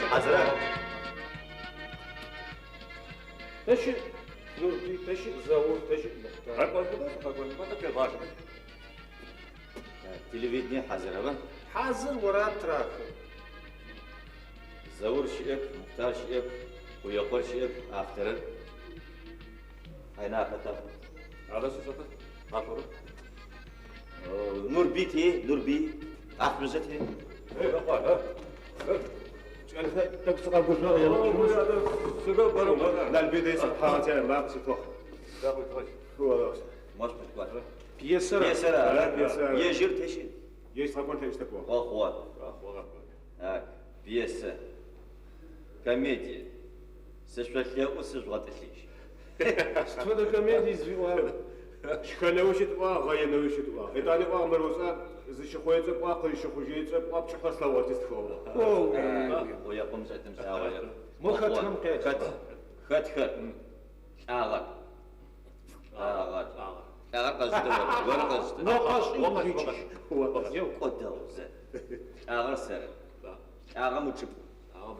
Хьазыра? Тэ щыӏ Нурбый, тэ щыӏ Заур, тэ щыӏ Мухътар? Телевидение хьазырэба? Хьазыр орад тырахы. Заур щыӏэп, Мухътар щыӏэп, Къуекъор щыӏэп, авторыр. Айна хэта? Нурбый те, Нурбый. Ахмызэ те. Может быть, Пьесэр. Пьесэр ары. Пьесэр. Ежьыр те щыӏ. Охъо. Так, пьесэ. Комедие. Сышъолъэӏу, сыжъугъэтӏылъыжь. Сыд фэдэ комедий зыфиӏуагъэр? Шхэнэуи щытӏуагъ, гъэенэуи щытӏуагъ. Етӏани ӏуагъ мыр ошӏа, зыщыхъое цӏыкӏуагъ, къызщыхъужьые цӏыкӏуагъ, пчыхьэ слъэгъоти стхыгъ. Къуекъом сэтым слъагъорэп. Мо хэтхэм къеджэ. Хэт? Хэтхэр? Лӏагъэр. Лӏагъэр. Лӏагъэр къэзыты оры. Оры къэзыты. Но къэшӏи уикӏыжь. Кӏодэгъу зэ. Лӏагъэр сэры. Лӏагъэм ычӏыпӏ.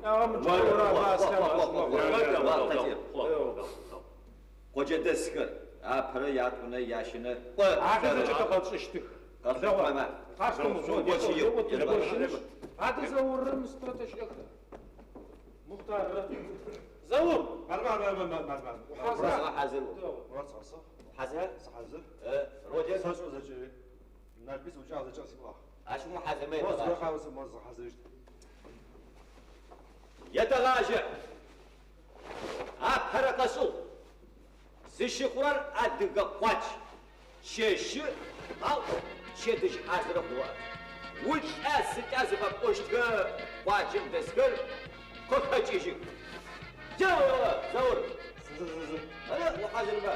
Лӏагъэм ычӏыпӏ ора, Аслъан? Къоджэдэсхэр апэрэ ятӏонэ ящэнэ кӏо. Ахэр зэкӏэ тэ къэтшӏыщтых. Къэшӏыгъэмэ. Адэ Заурым сыдрэ тэ щыӏэх? Мухътаррэ. Заур! Ухьазыра? Хьазыр. Хьазыр? Родер? Ащ ухьазырмэ етэгъажьэ. Етэгъажьэ. Апэрэ къэшӏыгъу. Зыщыхъурэр адыгэ къуадж. Чэщы, ау пчэдыжь хьазыры хъугъэ. Улӏа сылӏа зыфэпӏощтхэ къуаджэм дэсхэр къыхэкӏыжьых. Еу, Заур! Ары, ухьазырба?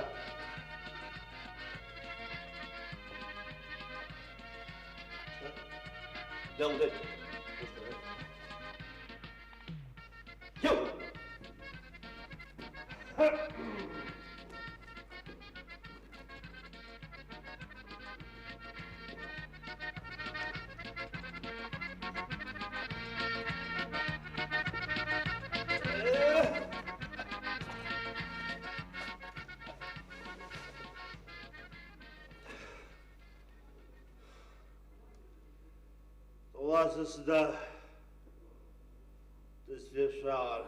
Дэгъу дэд. Еу! Тыгъуасэ сыда тызфешъуагъэр?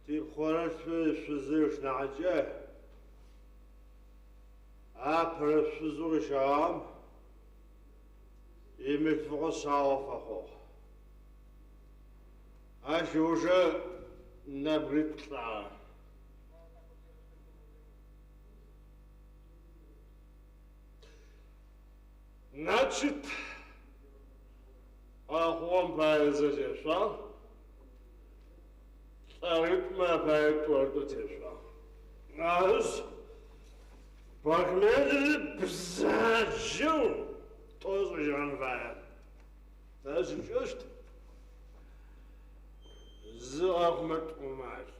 Типхъорэлъф шъузыр ышнахьыкӏэ апэрэ шъузэу къыщагъэм имылъфыгъэ шъао фэхъугъ. Ащ ыужэ нэбгыритӏу лӏагъэ. Значит, къэхъугъэм пае зэтешъуагъ, лӏэгъитӏумэ апае тӏорытӏо тешъуагъ. Арышъ, похмельыр бзаджэу тӏо шӏыжьыгъэн фае. Тэ сыкӏощт? Зы къэхъумэ тӏумэ алъы.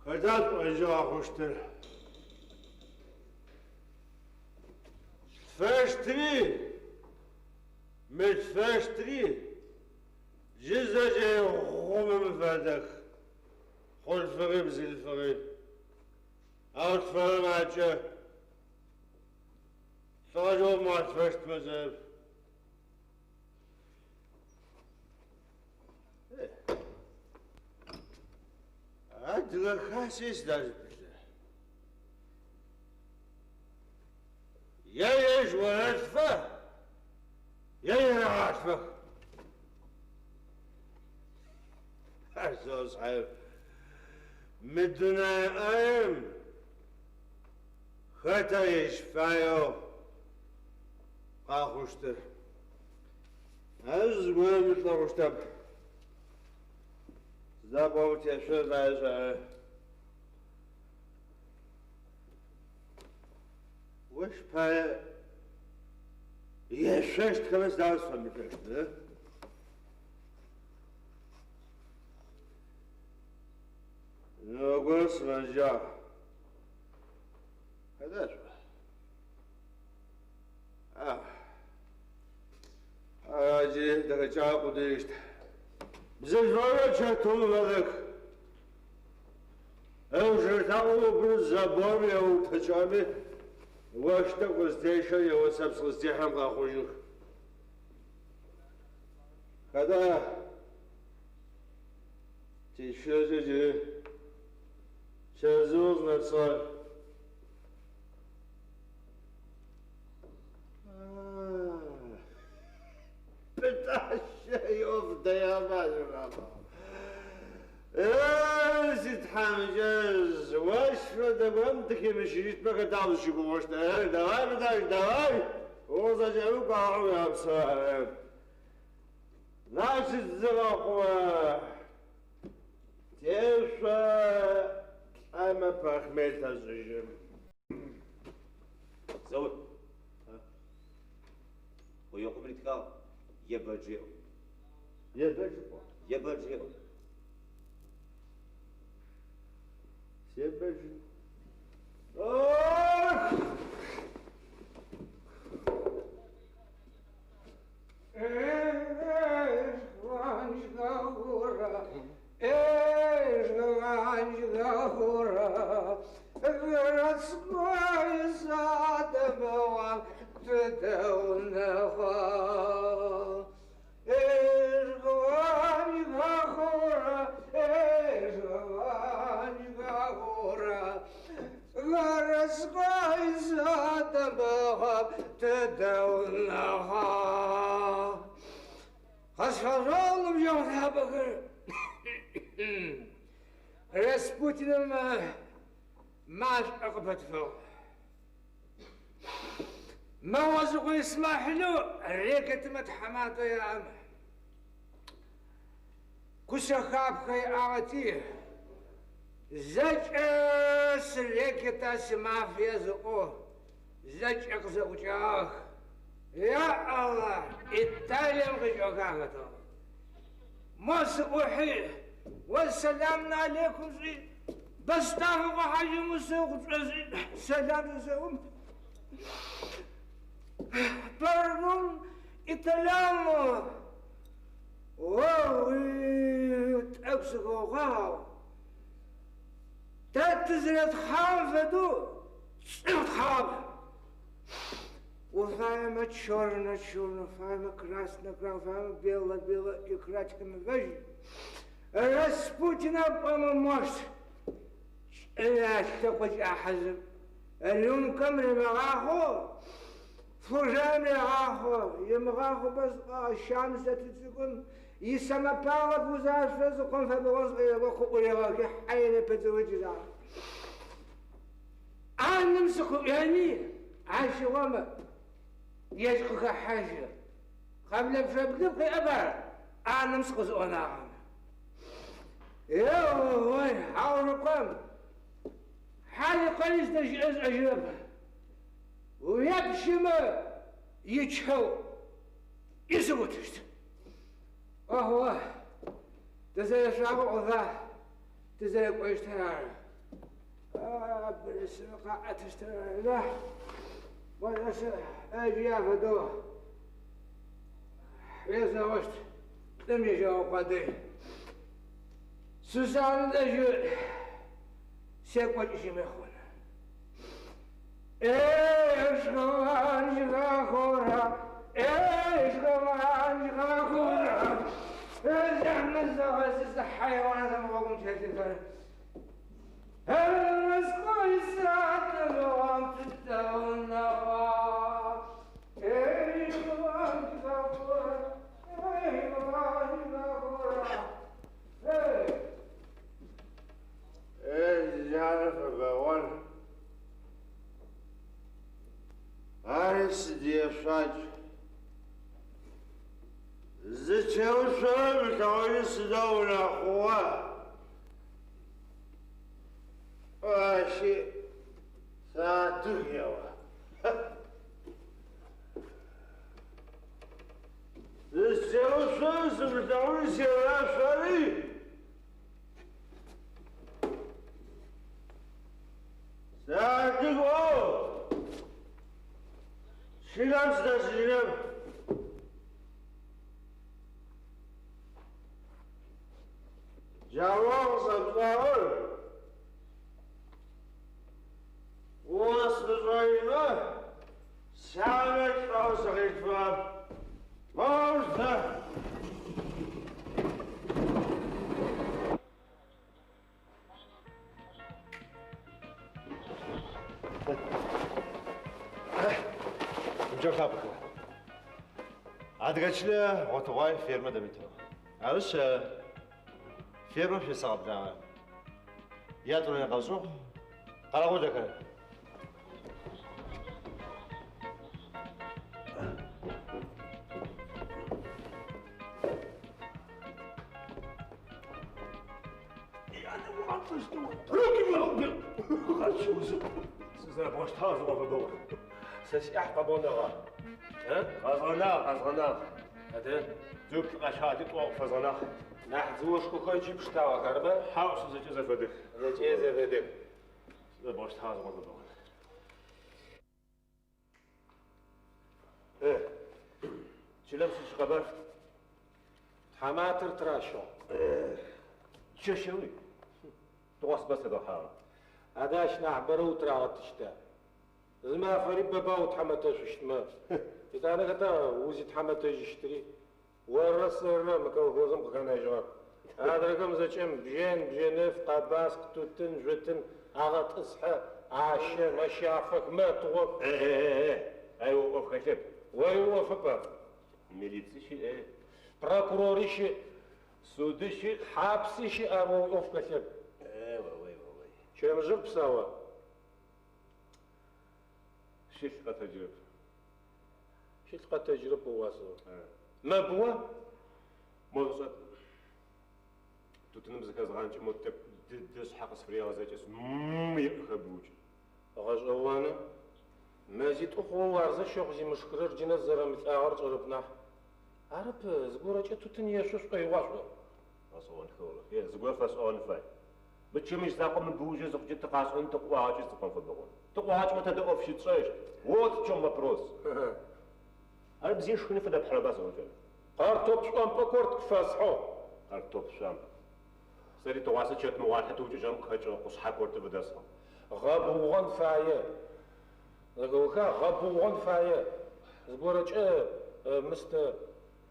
Хэта шӏожьыгъэ хъущтыр? Лъфэщтри, мылъфэщтри джы зэкӏэ гъумым фэдэх. Хъулъфыгъи бзылъфыгъи. Ау лъфэрэ макӏэ. Лӏыгъэкӏэ мыгъэлъфэщтмэ сэрэп. Адыгэ хаси сыда зыпылъыр? Е ежь орэлъфэ, е ерэгъалъфэх. Ар сошъхьаф. Мы дунай ӏаем хэта ежь фаеу къэхъущтыр? Ар зыгорэм ылъэгъущтэп. Сыда пӏомэ тешъон фаешъ ары. Ощ пае ешъощтхэмэ сыда сфэмышъощтыр? Заур сымэджагъ. Хэта шъуӏуа? А, джы дэхэкӏагъэ къудыищт. Бзылъфыгъэхэр чэтыум фэдэх. Ыужырэ лъакъо убыр заборым еутэкӏыгъэми, ощх тӏэкӏу къызтещхэм е осэпс къызтехьэм къэхъужьых. Хэта тичылэкӏэ джы чэзыу къызнэсыгъэр? Пытащэ иӏоф дэягъэмэ ащыгъапӏэ. Е, ситхьамыкӏэжъ, ощ фэдэ горэм тыхимыщыжьыщтмэ хэта узщыгугъыщтыр? Давай, Пытащ, давай! Укъызэкӏэмыкӏу, Алахьым уегъэпсэу. Значит, зыгъэхъугъэ тешъо лӏэмэ похмел тэшӏыжьы. Заур, Къуекъом ритхагъ, Ебэдж еӏо. Ебэдж пӏо? Ебэдж еӏо. Себэдж. Ох! Распутиным машӏо къыпэтфыгъ. Мэгъозыкъо Исмахьилэу рекетымэ тхьаматэ яӏэм кушъэхапхэ иӏагъэти, зэкӏэ сырекета симафия зыӏоу зэкӏэ къызэӏукӏагъэх. Я Аллах, Италием къикӏыгъэхагъэтыгъ. Мо сыӏухьи, Уэсэлам алейкум сӏуи, Бэстафыкъо Хьаджымусэ къычӏэшӏи, сэлам зысэӏум, Пардон, итальяно! О-уи, тӏэкӏу сыхэукъуагъ. Тэ тызэрэтхъагъэм фэдэу цӏыф тхъагъэп. Уфаемэ черно, черно, уфаемэ красно, красно, уфаемэ бело, бело и кратиками вэжь. Распутина пӏомэ мощт. Чӏынэлъэ къыкӏахьэзы рюмкэм римыгъахъоу, фужерым регъахъо, имыгъахъо бэс Щамсэт цӏыкӏум исэмэпагъэп узашъо зыкъом фэбэгъон шӏоигъо къыӏурегъэхи хьэйнэ пэцӏыукӏызагъ. ӏанэм сыкъыӏуени, ащыгъом ежь къыхэхьажьы. Къэблэ пчъэблым къеӏэба ар, ӏанэм сыкъызыӏонагъэм. Еой, Хьаурыкъом, Хьаликъэри зыдэщыӏэр сшӏэжьырэп. Уепщымэ ичэу исыутыщт. Охо, тызэрешъуагъэу ӏофа, тызэрэкӏощтыр ары. Бырысыр къаӏэтыщтыр ары нахь, Болэсы ӏэджи афэдэу езэгъыщт, лӏым ежьэгъэ къодый. Сусанэ дэжь секӏокӏыжьыми хъун. Эй, Джары фэбэгъон. Ари сыд ешъуакӏ. Зытеуцорэм ылъэгъужьы сыдэу унэхъугъа? Ащи сыадыг еӏо. Зытеуцорэм сымылъэгъужьы сеура шъори? Джауа къысэпшӏагъэр Осмыщӏэжмэ, сянэ лӏэу сыкъилъфыгъэп. Моущтэ. Ныбджэгъу лъапӏэхэр, Адыгэ чылэ гъотыгъуай фермэ дэмытэу. Арышъ, фермэм шъуесэгъэблагъэ. Ятӏонэрэ къэшӏыгъу, къэрэгъулэхэр. Сызэрэбгъэщтагъ зыкъофэбэгъу. Сэ сиӏахь къэбгъэнэгъа? Къэзгъэнагъ, къэзгъэнагъ. Адэ? Дзыуплъ къэщати тӏо къыфэзгъэнагъ. Нахь дзыошхохэр джы пштагъэх, арыба? Хьау, зэкӏэ зэфэдэх. Зэкӏэ зэфэдэх. Сызэрэбгъэщтагъ зыкъофэбэгъу. Чылэм сыд щыкъэбар? Тхьаматэр тыращыгъ. Чэщэуи. Тыгъуасэ сэдгъэхьагъэ. Адэ ащ нахьыбэрэ утырагъэтыщта? Зы мафэри бэба утхьамэтэшъущтмэ. Етӏанэ хэта узитхьамэтэжьыщтыри? Орэ сэрэ мы колхозым къыхэнэжьыгъэх. Адрэхэм зэкӏэм бжьэн, бжьэныф, къэбаскъ, тутын, жъутын агъэтӏысхьэ, ащэ, мэщафэх, мэтыгъох. Ай о ӏоф хэлъэп. Ори уӏофэп ар. Милиции щыӏ. Прокурори щыӏ. Суды щыӏ. Хьапси щыӏ, ар о уиӏоф хэлъэп. Чэмыжъыр псауа? Щылъ къэтэджырэп. Щылъ къэтэджырэп ыуасэу. Мэбыуа? Мо шӏэт. Тутыным зыхэзгъанкӏэ мо тӏэкӏу дыдэ шъхьэ къысфырегъэзэкӏэс еӏухэбыукӏ. Гъэшӏэгъоны. Мэзитӏу хъугъэу уарзэ щэхъу зимышхырэр джы нэс зэрэмылӏагъэр чӏэрэп нахь. Арэп, зыгорэкӏэ тутын ешъо шӏоигъуа шӏо. Гъэшӏэгъонхэу. Зыгорэ фэшӏэгъэн фай. Мы чэмыщ закъом мыбыужьэ зыхъукӏэ тыкъашӏэн тыкъуагъэкӏэ зыкъом фэбэгъон. Тыкъуагъэкӏмэ тэдэ ӏоф щытшӏэщт. Вот в чем вопрос. Ар бзиер шхыны фэдэ пхьырэба сӏокӏэ. Картоп шӏомпӏэ корт къыфэсхьыгъ. Картоп шъуамп. Сэри тыгъуасэ чэт мыгъуалъхьэ тыукӏыжьыгъэм къыхэкӏыгъэ къушъхьэ корты фыдэсхьыгъ. Гъэбыугъэн фае. Зэхэоха? Гъэбыугъэн фае. Зыгорэкӏэ мыстэ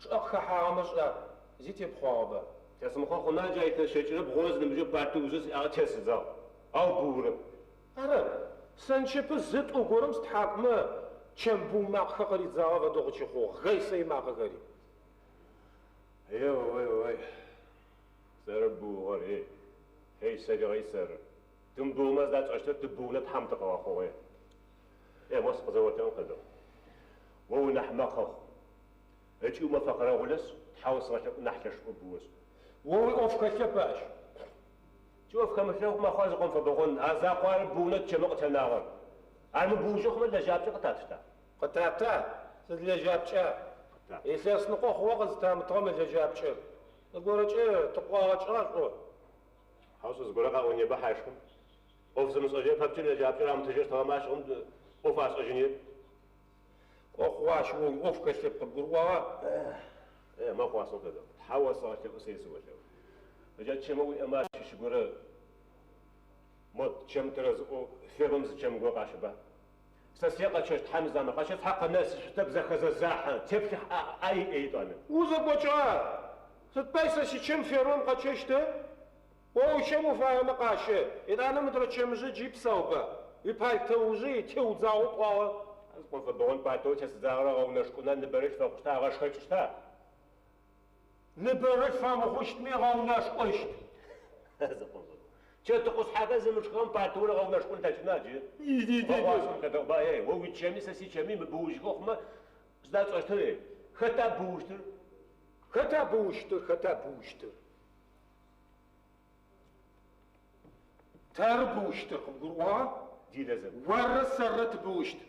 чӏыӏэ къыхэхьагъэмэ шӏа? Зи тепхъуагъэба? Тесымыхъо хъуна джа илъэс щэкӏырэ бгъурэ зыныбжьэу парти ужэ сиӏагъэ тесыдзагъ. Ау быурэп. Ары, сэнчэпы зытӏу горэм стхьакӏумэ чэмбыу макъэхэр къыридзагъэ фэдэу къыщыхъугъ, гъэйсэй макъэхэри. Е, ой, ой, сэры быугъэр, эй, эй, сэри, эй, сэры. Тымбыумэ зыдатшӏэщтыр тыбыунэ Тхьэм тыкъыгъэхъугъ, эй. Е, мо сыкъызэолъэӏум фэдэу. О унахь мэкъэхъу. Ыкӏи умэфэ къэрэгъулэшъ, Тхьэу сыгъэлъэӏу нахь лъэшыӏо быошӏ. О уиӏоф хэлъэп ащ. Тиӏоф хэмылъэу мэхъуа зыкъом фэбэгъон, а закъо ары быунэ чэмэ къытенагъэр. Ар мыбыужьы хъумэ лэжьапкӏэ къытатыщта? Къытата, сыд лэжьапкӏа? Къыта. Илъэсныкъо хъугъэ къызытамытыгъэм лэжьапкӏэр. Зыгорэкӏэ тыкъуагъэкӏыгъа шӏо? Хьау, сэ зыгорэ къаӏонеба хьашхым. ӏоф зымышӏэжьырэ пэпчъ лэжьапкӏэр амытыжьыщтыгъэмэ ащыгъум ӏоф ашӏэжьыни. Кӏо хъугъэ ащ о уиӏоф хэлъэп, къыбгурыӏуагъа? Е, мэхъу асӏон фэдэу. Тхьэу осэгъэлъэӏу, сэри сыолъэӏу. Ыджа чэмэ уиӏэмэ ащыщ горэ мо чэм тэрэзыӏоу фермэм зы чэм горэ къащэба. Сэ сие къэчэщт Тхьэм изамэ, къэчэщт Тхьэ къэнэсышъутэп, зэхэзэзахьы, теплъыхь ӏай етӏанэ. Узэкӏокӏыгъа? Сыд пай сэ сичэм фермэм къэчэщты? О уичэм уфаемэ къащэ, етӏанэ мыдрэ чэмыжъы джи псауба? Уипальтэужъи теудзагъэу пӏуагъэ. Зыкъом фэбэгъон пальтэу тесыдзагъэр гъэунэшкӏуна, ныбэрылъ фэхъущта, гъэшхэкӏыщта? Ныбэрылъ фэмыхъущтми гъэунэшкӏощт. Зыкъом фэбэгъон. Чэтыкъушъхьэхэр зымышхыгъэм пальтэур гъэунэшкӏун ылъэкӏына джы? Мэхъуасэм фэдэу, эй, о уичэми сэ сичэми мыбыужьхэу хъумэ, сыда тшӏэщтыр, эй? Хэта быущтыр? Хэта быущтыр, хэта быущтыр? Тэры быущтыр, къыбгурыӏуагъа? Дилэзэ. Орэ сэрэ тыбыущт.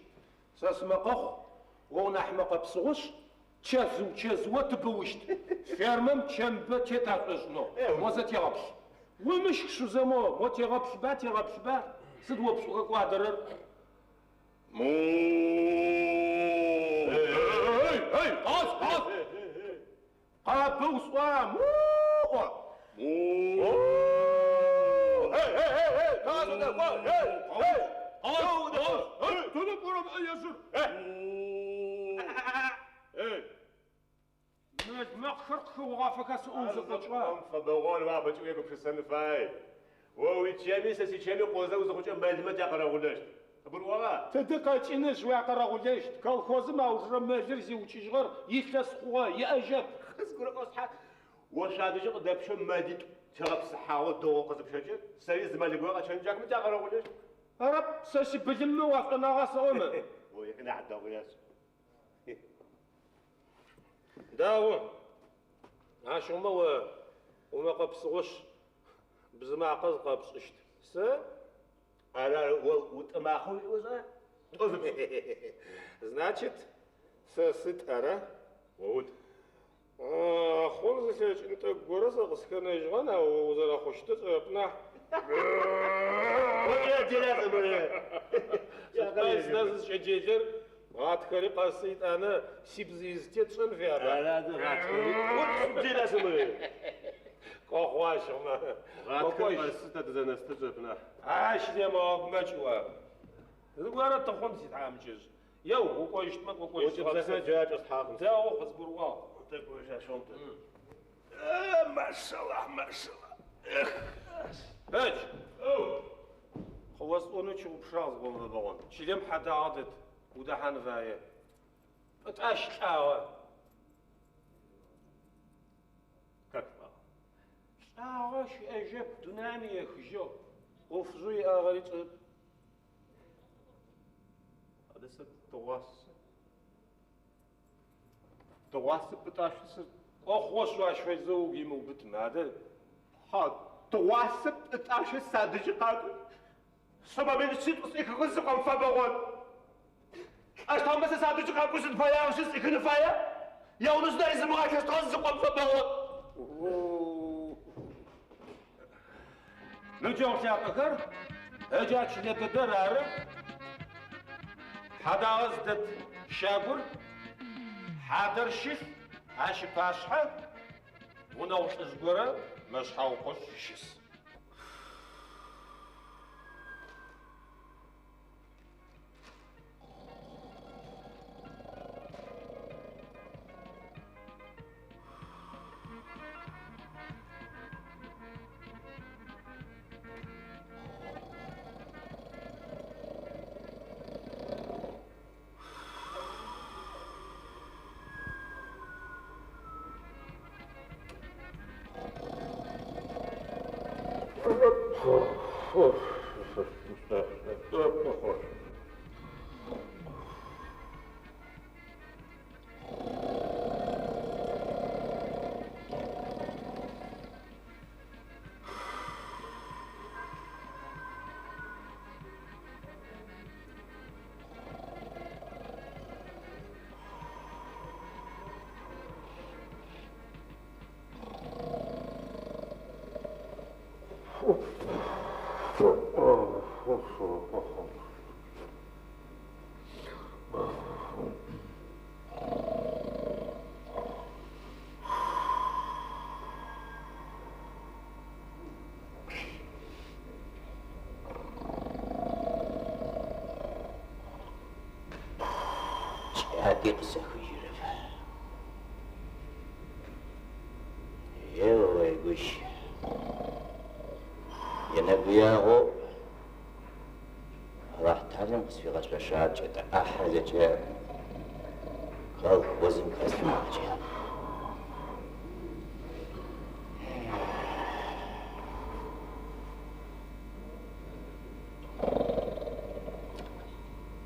Сэ сымэкъэхъу, о нахь мэкъэпсыгъушъ, чэзыу чэзыо тыбыущт. Фермэм чэмбэ тет ашӏошӏынэу. Мо зэтегъэплъ. Умышх шъузэмо, мо тегъэплъба, тегъэплъба. Сыд о пшӏухэкӏуадэрэр? Эй, эй, къас, къас! Къабыу сӏуа, муӏо! Му! кӏо, эй, эй! Къэуцу, къэуцу! Тыдэ пӏорэм ӏэежъыр? Эй! Мэл мэкъхэр къыхэогъафэха сэӏо узэкӏокӏа? Фэбэгъон уапэкӏи уегупшысэн фай. О уичэми сэ сичэми къозэ узыхъукӏэ мэлмэ тякъэрэгъулэщт. Къыбгурыӏуагъа? Тыдэ къэкӏынышъ уякъэрэгъулэщт. Колхозым аужырэ мэлыр зиукӏыжьыгъэр илъэс хъугъэ, иӏэжьэп. Къызгурыӏо шъхьа, о шъуадэжьы къыдэпщэу мэлитӏу тегъэпсыхьагъэу дэгъоу къызыпщэкӏэ, сэри зы мэл горэ къэчэнджакмэ тякъэрэгъулэщт. Арэп, сэ сибылыммэ уашӏонагъа сэӏо мы. О ихы нахь дэгъу ешӏ. Дэгъу. Ащыгъумэ о умэкъэ псыгъошъ, бзы макъэ зыкъэпшӏыщт. Сэ? Ары, ары, о утӏымахъэу уиӏозэ, тӏо зыпшӏ. Значит, сэ сыт ара? О ут. Хъун зылъэкӏын тӏэкӏу горэ сэ къысхэнэжьыгъэн, ау о узэрэхъущтыр сшӏэрэп нахь. Сыд пае сыда зызкӏэделэр? Гъатхэри къэсы, итӏанэ сибзы изытет тшӏэн фаеба? Кӏо ащыгъумэ. Ащ земыгъэгумэкӏ о. Зыгорэ тыхъун ситхьамыкӏэжъ. Еу, укӏожьыщтмэ, кӏокӏожьыщт. Дэгъу, къызгурыӏуагъ. Машаллах, машаллах. Бэч! Къыосӏонэу щыгъупшагъ зыгъомэбэгъон. Чылэм хьадагъэ дэт, удэхьан фае. Пӏытӏащ лӏагъэ. Как лӏагъэ? Лӏагъэ щыӏэжьэп, дунаим ехыжьыгъ. ӏофыжъэу иӏагъэри цӏэп. Адэ сэ тыгъуасэ. Тыгъуасэ пӏытӏащ сэ. Охъошъ ащ фэдизэу угу имыубытмэ, адэ. Хьа, тыгъуасэ пӏытӏащ садэжьы къакӏуи. Сомэ минищитӏу сӏихыгъэу зыкъомфэбэгъон. Лӏэщтыгъэмэ сэ садэжьы къакӏуи сыд пае ахъщэ сӏихын фая? Яунэ сыда изымыгъалъэщтыгъэ зыкъомфэбэгъон. Ныбджэгъу лъапӏэхэр, ыджа чылэ дэдэр ары. Хьадагъэ зыдэт щагур, хьадэр щылъ, ащ ыпашъхьэ гъунэгъу лӏыжъ горэ мэшъхьаукъошъ щыс. Кӏади къысэхыжьырэп. Еу, гущ. Енэгуягъоу Алахь Талэм къысфигъэшъошакӏэ ӏахьэ зэкӏэ колхозым хэслъхьагъэкӏэ.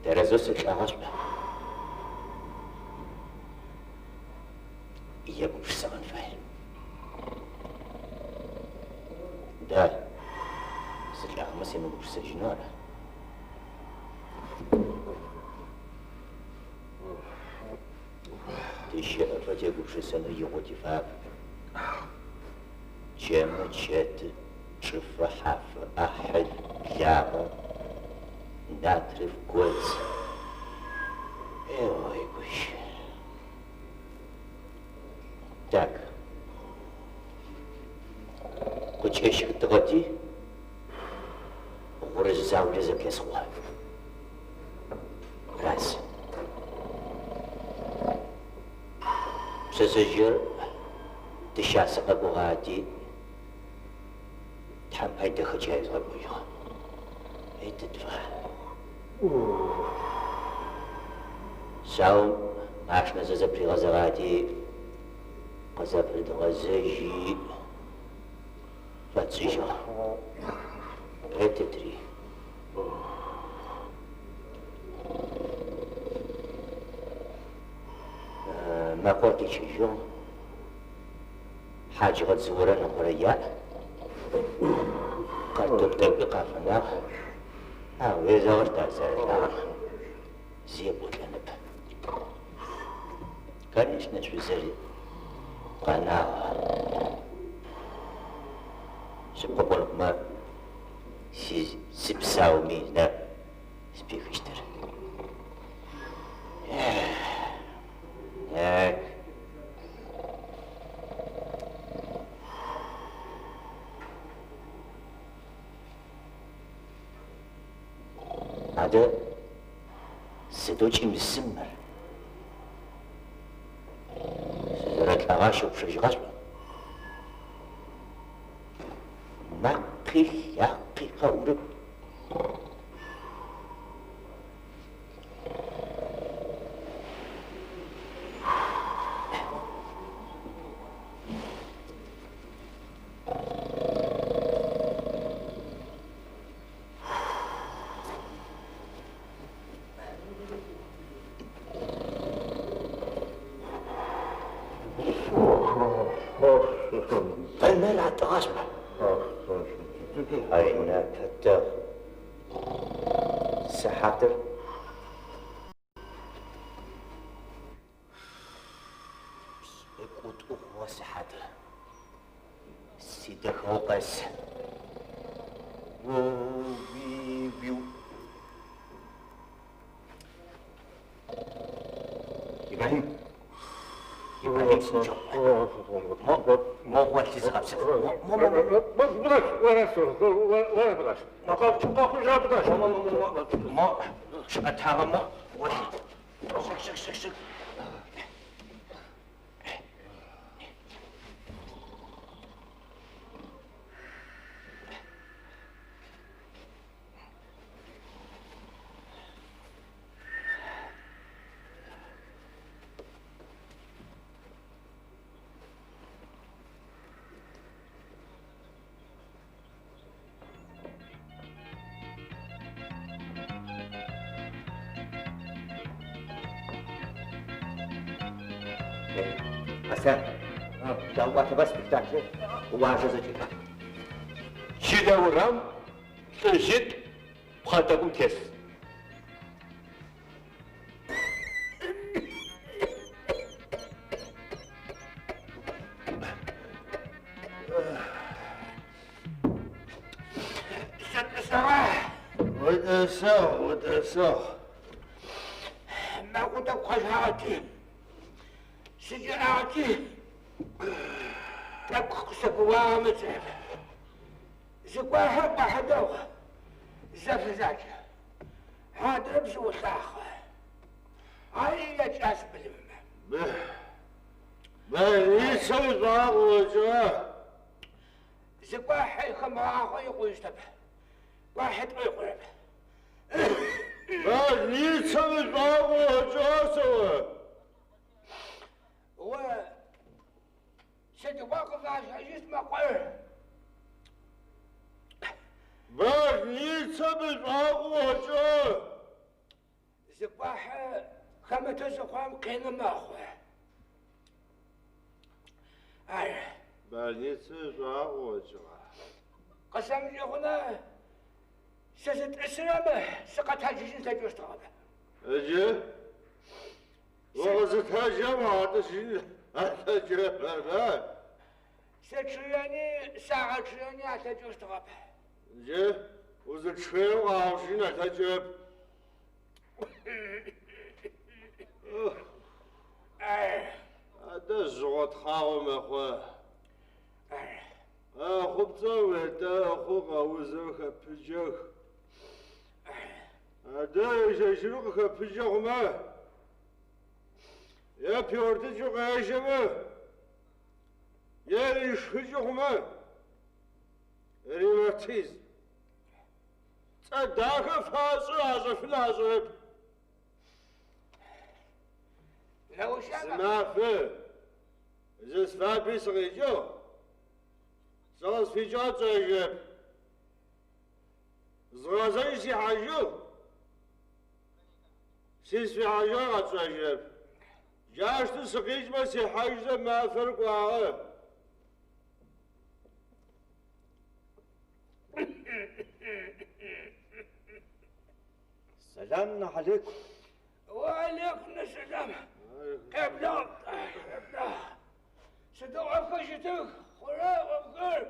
Тэрэзэу сылӏагъэшӏу. Егупшысэгъэн фае. Да, сылӏагъэмэ семыгупшысэжьынэу ара? Тыщыӏэфэ тегупшысэнэу игъо тифап. Чэмэ чэты, чӏыфэ хьафэ, ӏахьыл, благъэ, натрыф годз. Ой, гущ. Так. Къыкӏэщхытыгъэти, гъурыжъ Заулэ зэблэсхъугъэ. Раз. Пшъэшъэжъыер тыщасэ къэкӏогъати, Тхьэм пай дэхэкӏае згъэкӏожьыгъэ. Это два. Шъаом машинэ зэ зэпыригъэзэгъати, къызэпырыдгъэзэжьи, фэтшӏыжьыгъ. Это три. Мэкъор къичъыжьыгъ. Хьаджыгъэ дзыорэ ныкъорэ яӏ. Картоф тӏэкӏуи къафэнагъ. Ау уезэгъыщт ар зэрэлӏагъэм. Зи епӏолӏэнэп. Конечно, шъузыр къэнагъ. Шъыпкъэ пӏон хъумэ, сыпсауми нэ спихыщтыр. Так. Адэ сыдэу кӏым-сым мыр? Сызэрэлӏэгъа щыгъупшэжьыгъа шъуӏуа? Макъи лъакъи къэӏурэп. Бэмэ ратыгъэшъ. Ай, напэ дэгъу. Сыхьатыр. Пшӏыкӏутӏу хъугъэ сыхьатыр. Сидэхэгъу къэс. О-уи-уиу. Ибрахьим. Ибрахьим сынджэгъу. Мо, мо гъолъи зыгъэпсэф. Мо, мо, мо, мо. Мо, мо, мо, мо, мо, чъыӏэтагъэ мо, гъолъи. Щык, щык, щык, щык. Аслъан, дэгъуатэба спектаклыр? Уажэ зэкӏэ. Чылэ урам лӏыжъитӏу пхъэнтӏэкӏум тес. Утӏысыгъ, утӏысыгъ. Мэкъу тӏэкӏу къэжагъэти, сыкӏыӏагъэти, тӏэкӏу къысэбыуагъэмэ цӏыф. Зы къуахьыр къуахьэ дэгъу, зэфэзакӏэ. Адрэм зыулъахъэ. Ари якӏас былымымэ. Больницэм ишӏуагъэ къыокӏыгъа? Зы къуахьэ хэмыгъахъо икъущтэп. Къуахьитӏу икъурэп. Больницэм ишӏуагъэ къыокӏыгъа сэӏо? О сыдигъо къыфашӏэжьыщт мэкъур? Больницэм ишӏуагъэ къыокӏыгъа? Зы къуахьэ хэмытэу зыхъурэм къины мэхъу. Ар Больницэм ишӏуагъэ къыокӏыгъа? къысэмыкӏыхъунэ сызытӏысырэмэ сыкъэтэджыжьын слъэкӏыщтыгъэп. Ыджы укъызытэджэм агъэтӏысыжьын алъэкӏырэп, ара? Сычъыени сагъэчъыени алъэкӏыщтыгъэп. Джы узычъыем къагъэущыжьын алъэкӏырэп. Ар, Адэ жъыгъо тхъагъо мэхъу. ар. Къэхъупцӏэу уедэхъу, къэузэу хэпыджэх. Адэ ежь-ежьырэу къыхэпыджэ хъумэ, е пиортыкӏэу къежьэмэ, е ришхыкӏы хъумэ, ревматизм. Цӏэ дахэ фашӏы, ашӏэшъун ашӏэрэп. Зымафэ зысфапи сыкъикӏыгъ, сыкъызфикӏыгъэр сшӏэжьырэп. Згъэзэжь сихьажьыгъ, сызфихьажьыгъэр къэсшӏэжьырэп. Джаущтэу сыкъикӏмэ сихьажьзэ мафэр кӏуагъэ. Сэлам алейкум. Уалейкум сэлам. Къеблагъ, къеблагъ. Сыдэу ӏофхэр щытых, хъурэ ӏофхэр?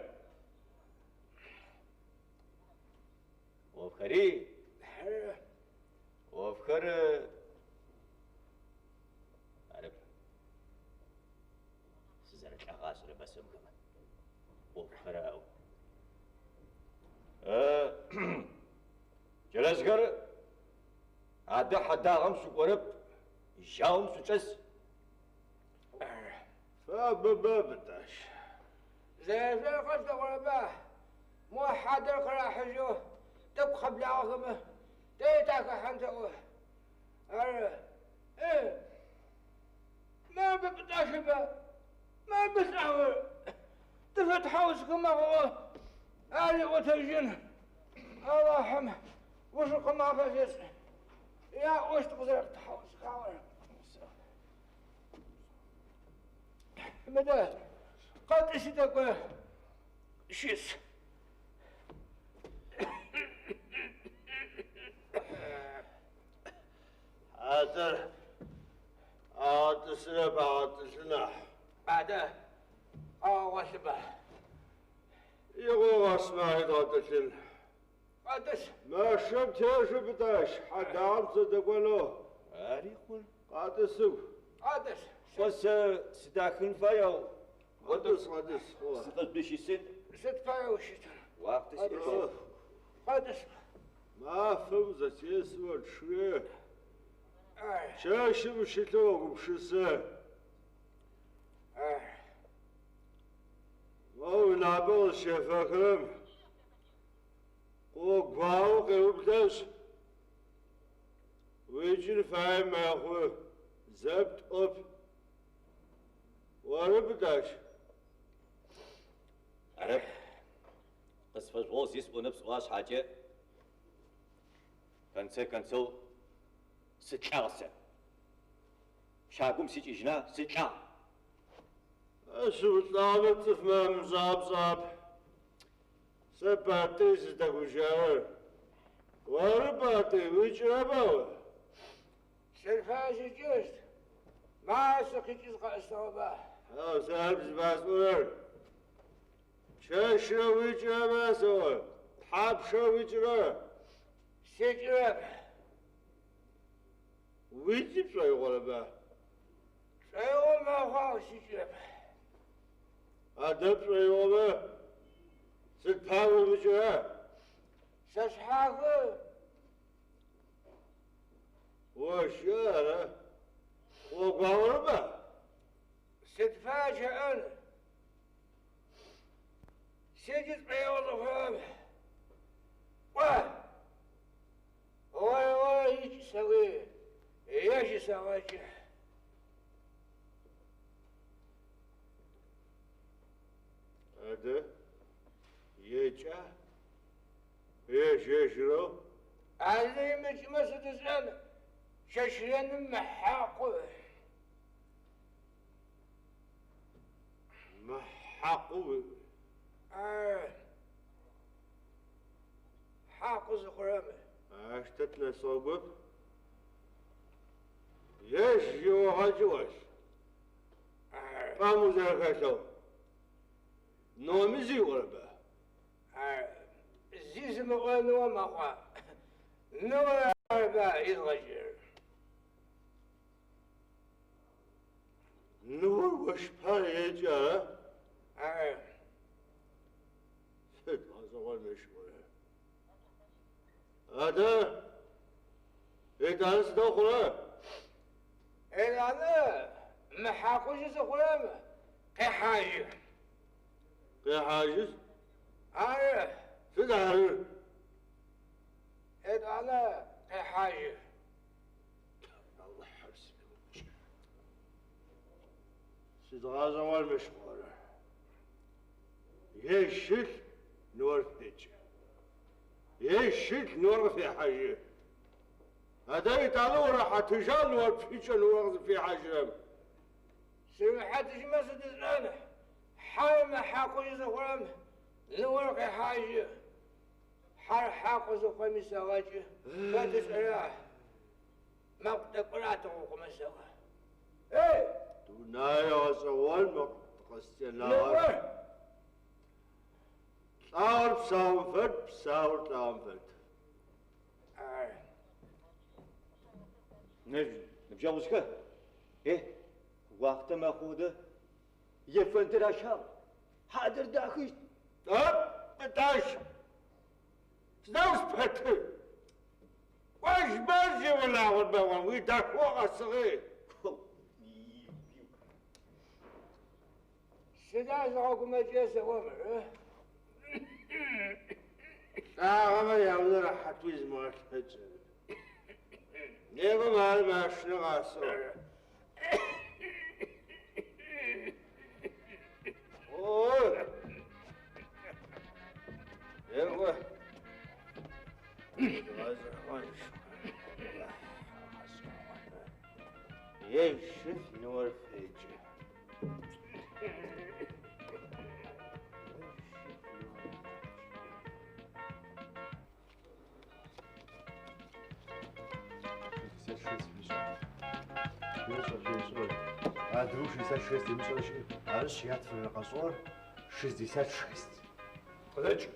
ӏофхэри? ӏофхэр арэп. Сызэрэлӏэгъэ ашӏэрэба сэ мыхэмэ. ӏофхэр аӏо. Чэрэзхэр адэ хьэдагъэм шъукӏорэп, жьаум шъучӏэс. Фабэ ба, Бытӏащ. Зэрэшъорхэр слъэгъурэба? Мо хьадэр къырахьыжьэу тӏэкӏу къэблагъэхэмэ, тэри тахэхьан тэӏо. Ары. Э, мыр Бытӏащэба? Мыр былӏагъэр. Тыфэтхьаусхэмэ хъугъэ. Ари ӏотэжьын. Алахьым ушъхьагъу мафэ фешӏ. Яӏощт къызэрэптхьаусхагъэр. Мыдэ, къэтӏыси тӏэкӏу щыс. Хьадэр агъэтӏысырэп, агъэтӏылъы нахь. Адэ, къэгъэгъолъыба. Игъо къэсмэ дгъэтӏылъын. Къэтӏыс. Машэм тежэ, Бытӏащ, хьэдагъэм тызэдэкӏонэу. Ари хъун. Къэтӏысыгу. Къэтӏыс. Кӏо сэ сыдахын фае, ау Къэтӏыс, къэтӏыс. сыкъызбыщысын. Сыд пае ущытын? Уахътэ сиӏэщтэп. Къэтӏыс. Мафэм зэтесмэ чъые, Ар, чэщым щылъэу огупшысэ. ар. О унапӏэ къызщефэхырэм къогуао къеублэшъ, уикӏын фае мэхъу, зэп тӏоп. Оры, Бытӏащ. Арэп. Къысфэжъугъэу зи сӏонэп сӏуа шъхьакӏэ. Конце концов, сылӏагъ сэ. Щагум сикӏыжьына, сылӏагъ. Сыулӏагъэмэ цӏыфмэ амышӏапшӏап. Сэ Пӏатӏый сыздэгущыӏэрэр. Оры, Пӏатӏый, уикӏырэба о? Сыд пае сикӏыщт? Ма сыкъикӏи сыкъэӏысыгъэба? Ау сэ арэп зыфасӏорэр. Чэщрэ уикӏырэба сэӏо? Тхьапшрэ уикӏырэ? Сикӏырэп. Уикӏи пшӏоигъорэба? Шӏоигъо мэхъу, ау сикӏырэп. Адэ пшӏоигъомэ, сыд пае уимыкӏырэ? Сэшъхьахы. Ощэ ара? Къогуаорэба? Сыд пае щыӏэн? Сикӏи шӏоигъо зыхъурэм. Кӏо! Ор-ор икӏ сэӏуи, ежь сэгъэкӏы. Адэ, екӏа? Ежь-ежьырэу? Ары имыкӏымэ сыд ышӏэн? Чэщ реным мэхьакъу. Мыхьакъу. Ар хьакъу зыхъурэм. Ащ тэ тынэсыгъэгоп. Ежь иогъэкӏы ощ. Ар, Пӏэм узэрэхэлъэу. Ныоми зи ыӏорэба? ар зи зымыӏорэ ныо мэхъуа. Ныор арыба изгъэкӏырэр. Ныор ощ пае екӏы, ара? Ар Сыд гъэшӏэгъон мыщ ыӏорэр. Адэ, Етӏанэ сыдэу хъурэ? Етӏанэ мыхьакъужьы зыхъурэм къехьажьы. Къехьажьы? Ары. Сыд арыр? Етӏанэ къехьажьы. Алахьыр сымыукӏ. Сыд гъэшӏэгъон мыщ хъурэр? Ежь щылъ ныор фекӏы. Ежь щылъ ныор къыфехьажьы. Адэ етӏанэ урэхьатыжьа ныор пфикӏэу ныор къызыпфихьажьырэм? Сымыхьатыжьмэ сыд ышӏэн? Хьэр мыхьакъужьы зыхъурэм ныор къехьажьы. Хьэр хьакъу зыхъурэми сэгъэкӏы. Хэт ышӏэра? Мэкъу тӏэкӏур атыгъугъэмэ сэӏо. Эй! Дунае гъэшӏэгъон мы къыстенагъэр. Ныор! Лӏагъэр псаум фэд, псаур лӏагъэм фэд. Ары. Ныбджэгъужъхэр, е, уахътэ мэхъу дэ, ефэндыр ащагъ, хьадэр дахыщт. Оп, Пӏытӏащ! Сыда узпэтыр? Кӏожьба зиунагъор бэгъон, уидэхыгъо къэсыгъи. Сыда зыгъэгумэкӏырэ сэӏо мыр? Лӏагъэмэ яунэ рэхьатэу изымыгъэлъэкӏы. Некӏо мары машинэ къэсыгъ. Ой! Некӏо. Ежь щылъ ныор фекӏы. Адыгэу 66 имышӏэрэ щыӏэп. Арышъ, ятфэнэрэ къэшӏыгъор 66. Къыдэкӏ.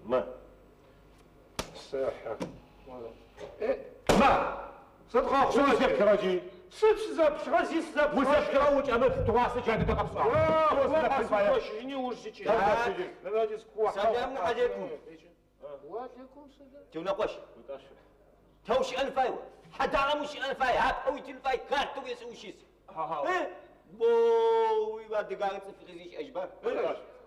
Ма. Сэхьэ. Ма! Сыд къэхъугъэр? Сыд узэплъыгъэ джы? Сыд сызэплъыгъэ, зи сызэплъыгъэ. Узэплъыгъэ укӏэмыплъ, тыгъуасэ джа дэдэ къэпшӏагъ. Къэсыгощыжьыни уж сикӏыжьы. Сэлам алейкум. Уалейкум сэлам. Тиунэкъощ. Тэ ущыӏэн фай о. Хьадагъэм ущыӏэн фай, апэ уитын фай, картэу есӏу ущыс. Боу, адыгагъэ цӏыф къызищыӏэжьба?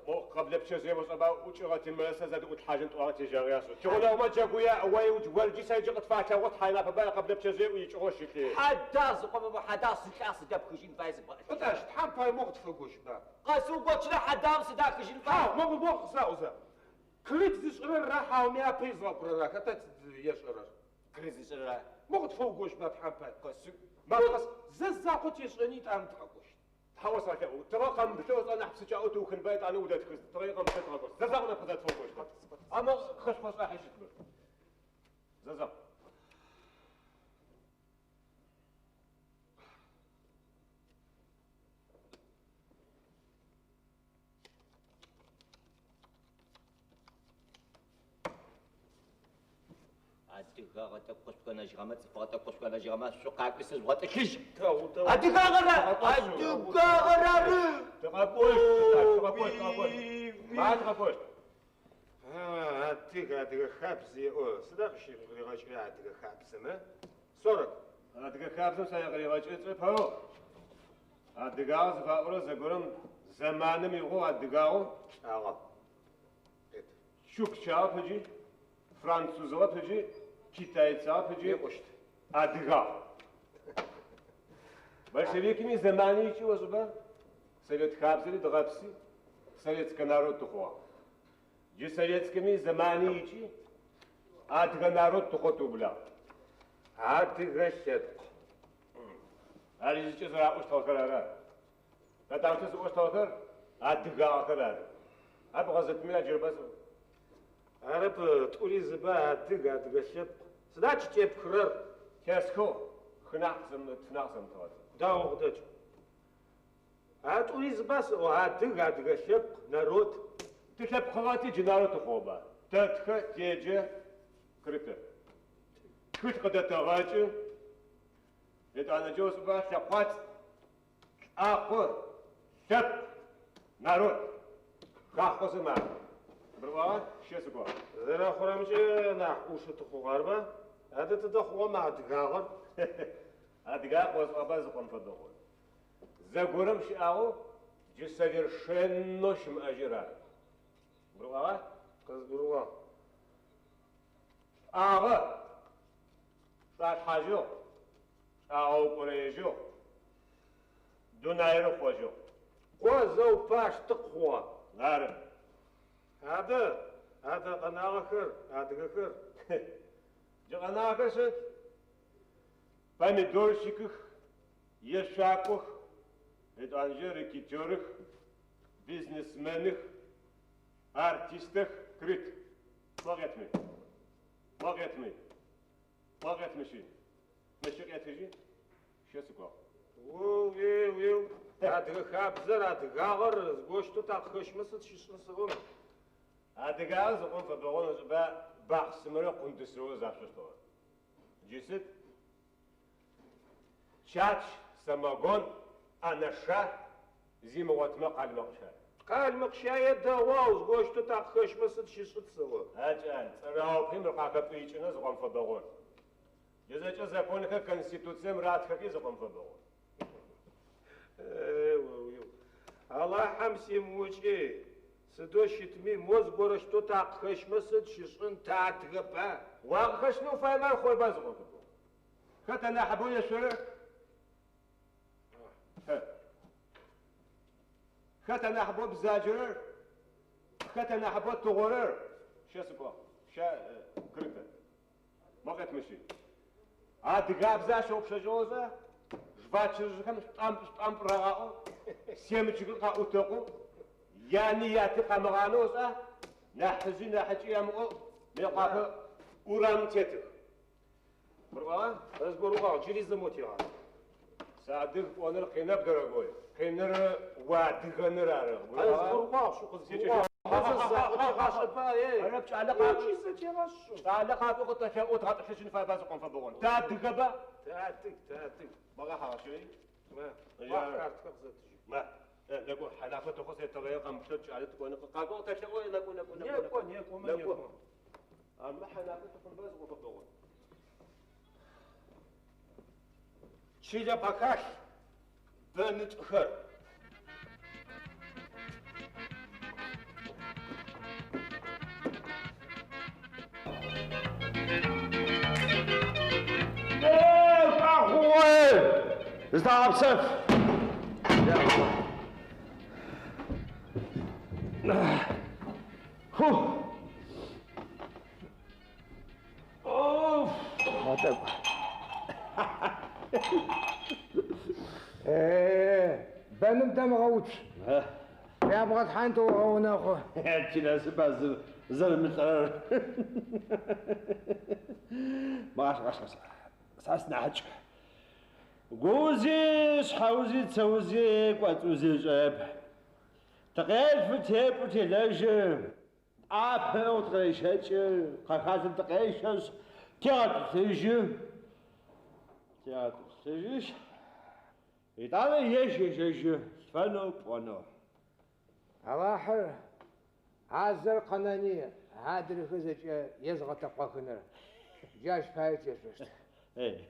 Мо къэблэ пчэжъые ошӏэба ӏукӏыгъэ тимэ сэ зэдыӏутлъхьажьын тӏуагъэ тежьагъэ яшӏэ. Тигъунэгъумэ джэгуя ой уджгорджи сэ иджы къытфалъэгъу тхьайнапэба къэблэ пчэжъые ӏуикӏыгъэу щылъы. Хьадагъ зыкъомэ хьадагъ сылӏагъ сыдэпхыжьын фай зыбгъэӏылъ. Пӏытӏащ, тхьам пае мо къытфэгощба. Къэсыугощырэ хьадагъэм сыдахыжьын фай. Хьау, мо мо къысаӏозэ. Крыт зышӏырэр ра хьауми апэ изгъэкӏурэр ра, хэта ешӏэрэр? Крыт зышӏырэр ра. Мо къытфэугощба тхьам пае. Къэсыу. Мафэ къэс зэ закъо тешӏэни тӏам тыкъэкӏощт. Тхьэ осэлъэӏу. Тыгъэ къэмыплъэу лӏэ нахь псыкӏаӏоу тыухынба етӏанэ удэтхыщт. Тыгъэ къэмыплъэу тыгъэкӏощт. Зэ закъо нахь къызэтфэугощт. Амэ хэшъхьэшӏахьи щытмэ. Зэ закъо. Адыгагъэ тӏэкӏу къышъухэнэжьыгъэмэ, цӏыфыгъэ тӏэкӏу къышъухэнэжьыгъэмэ, шъукъакӏуи сыжъугъэтӏылъыжь. Адыгагъэр адыгагъэр ары! Тыкъэкӏощт, тыкъэкӏощт, тыкъэкӏощт. Ма тыкъэкӏощт. Адыгэ, адыгэ хабзэ еӏо. Сыда къыщыригъэкӏырэ адыгэ хабзэмэ? 40. Адыгэ хабзэм сэ къыригъэкӏырэ цӏыфэу. Адыгагъэ зыфаӏорэ зэгорэм зэманым игъоу адыгагъэу лӏагъэ. Чукчагъэ пыджи, французыгъэ пыджи, китайцагъэ пыджи, адыгагъ. Большевикми зэмани икӏи ошӏыба? Совет хабзэри дыгъэпси, советскэ народ тыхъугъэ. Джы советскэми зэмани икӏи, адыгэ народ тыхъоу тыублагъ. Адыгэ лъэпкъ. Ар ижъыкӏэ зэраӏощтыгъэхэр ара? Тэтаущтэу зыӏощтыгъэхэр адыгагъэхэр ары. Ар бгъэзэтми аджырба сӏо. Арэп, тӏури зыба адыг, адыгэ лъэпкъ. Сыда чытепхырэр? Тесхыгъ, хынахь тынахь зэмытыгъэт. Дэгъу къыдэкӏ. А тӏури зыба сӏо, адыг, адыгэ лъэпкъ, народ. Тылъэпкъыгъэти джы народ тыхъугъэба? Тэтхэ, теджэ, крытэ. Тхылъ къыдэтэгъэкӏы. Етӏанэджэ ошӏыба лъэкъуац, лӏакъо, лъэпкъ, народ. Хахъо зымар. Бырӏуагъэ, щэ сыкӏуагъ. Зэрэхъурэмкӏэ нахь ӏушы тыхъугъ, арба? Адэ тыдэ хъугъэмэ адыгагъэр? Адыгагъ къосӏуаба зыкъом фэбэгъон. Зэгорэм щыӏагъэу джы совершенно щымыӏэжьыр ары. Гурыӏуагъа? Къызгурыӏуагъ. Шӏагъэ. Шӏуалъхьажьыгъ. Шӏагъэукӏорэежьыгъ. Дунаир хъожьыгъ. Къо зэу паштыкъ хъугъэ. Ары. Адэ, адэ къэнагъэхэр, адыгэхэр. Джы къэнагъэхэр сыд? Помидорщикых, ешъуакӏох, етӏуанэкӏэ рэкетёрых, бизнесменых, артистэх, крыт. Мо къетми. Мо къетми. Мо къет мыщи. Мыщи къетыжьи. Щэ сыкӏуагъ. Уеу, адыгэ хабзэр, адыгагъэр зыгощтэу такъыхэщмэ сыд щышӏын сыӏом. Адыгагъэр зыкъом фэбэгъон ышӏыба бахъсымэрэ къундысырэу зашъощтыгъэ. Джы сыд? Чач, самогон, анаша, зимыгъотмэ къалмыкъ щай. Къалмыкъ щае дэгъуау зыгощтэу такъыхэщмэ сыд щышӏыт сыӏо. А кӏал, цӏэраупи мыр къахэпӏыикӏынэу зыкъом фэбэгъон. Джы зэкӏэ законхэр конституцием ратхэки зыкъом фэбэгъон. Уеу. Алахьэм симыукӏи, сыдэу щытми мо зыгорэщтэу такъыхэщмэ сыд щышӏын тэ адыгэпа? Уакъыхэщынэу фаемэ ар хъойба зыкъом фэбэгъон. Хэт анахьыбэу ешъорэр? Хэт анахьыбэу бзаджэрэр? Хэт анахьыбэу тыгъорэр? Щэ сыкӏуагъ. Щэ крытэ. Мо къет мыщи. Адыгабзэ ащыгъупшэжьыгъэу жвачыжъхэм штӏамп рагъаӏоу, семычкыр къаӏутэкъоу, яни яти къамыгъанэу шӏа, нахьыжъи нахьыкӏи ямыӏоу Мыекъуапэ урамым тетых. Гурыӏуагъа? Къызгурыӏуагъ, джыри зы мо тигъа. Садыг пӏоныр къинэп, дорогой. Къиныр уадыгэныр ары. Къызгурыӏуагъ, шу къызгурыӏуагъ. Арэп кӏалэ къакӏо. Кӏалэ къакӏо къытэлъэӏоу дгъэтӏылъыжьын фаеба зыкъом фэбэгъон. Тэ адыгэба? Тэ адыг, тэ адыг. Бэгъэхьагъэщэри? Ма, картхэр къызэтыжьых. Ма, нэкӏо, хьанафэ тыхъу сетыгъэ къэмыплъэу кӏалэ тыкӏоны къакӏо къытэлъэӏо, нэкӏо, нэкӏо, нэкӏо. Некӏо, некӏо, нэкӏо. некӏо. Армэ хьанафэ тыхъунба зыкъом фэбэгъон. Чылэ пэхалъ бэнытӏхэр. Зытэгъэпсэф. Ху. Оф. Тӏэкӏу. Бэным дэмыгъэуцу. Ябгъэтхьан тыугъэунэхъу. Тинасып а зэрымылӏэрэр. Мыгъаш, гъаш, гъаш. Сэ сынахьыкӏ. Гуузи, шъхьэузи, цэузи, кӏоцӏузи ышӏэрэп. Тыкъелъфы, тепӏу, телэжьы. ӏапэу тыкъырещэкӏы, къэхалъэм тыкъещэшъ, тегъэтӏылъыжьы. Тегъэтӏылъыжьышъ, итӏанэ ежь ежьэжьы, лъфэнэу, пӏонэу. Алахьыр азэр къэнэни адрэхэр зэкӏэ езгъэтэкъохыныр. Джащ пае тешъощт. Эй,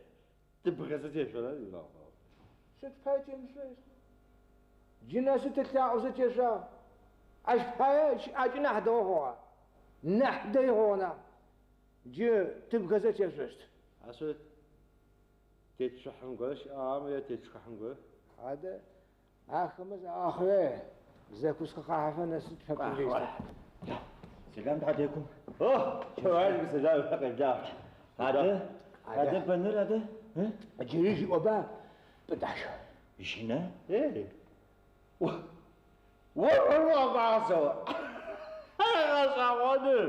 тыбгэзэ тешъорэ? Сыд пае темышъощт? Джы нэсы тылъаӏозэ тешъуагъ. Ащ пае щыӏакӏэ нахь дэгъу хъугъэ. Нахь дэй хъугъэ нахь. Джы тыбгэзэ тешъощт. Ащ тетшъухьын горэ щыӏагъэмэ е тетшхыхьын горэ? Адэ, ахэмэ заӏахъре закуска къахьэфэ нэсы тфэпӏунджэщтэп. Сэлам алейкум. О, алейкум сэлам, къеблагъ. Адэ, адэ бэныр адэ? Джыри жиӏоба, Пӏытӏаш. Жьына? Эй. О, гъэшӏэгъоныр.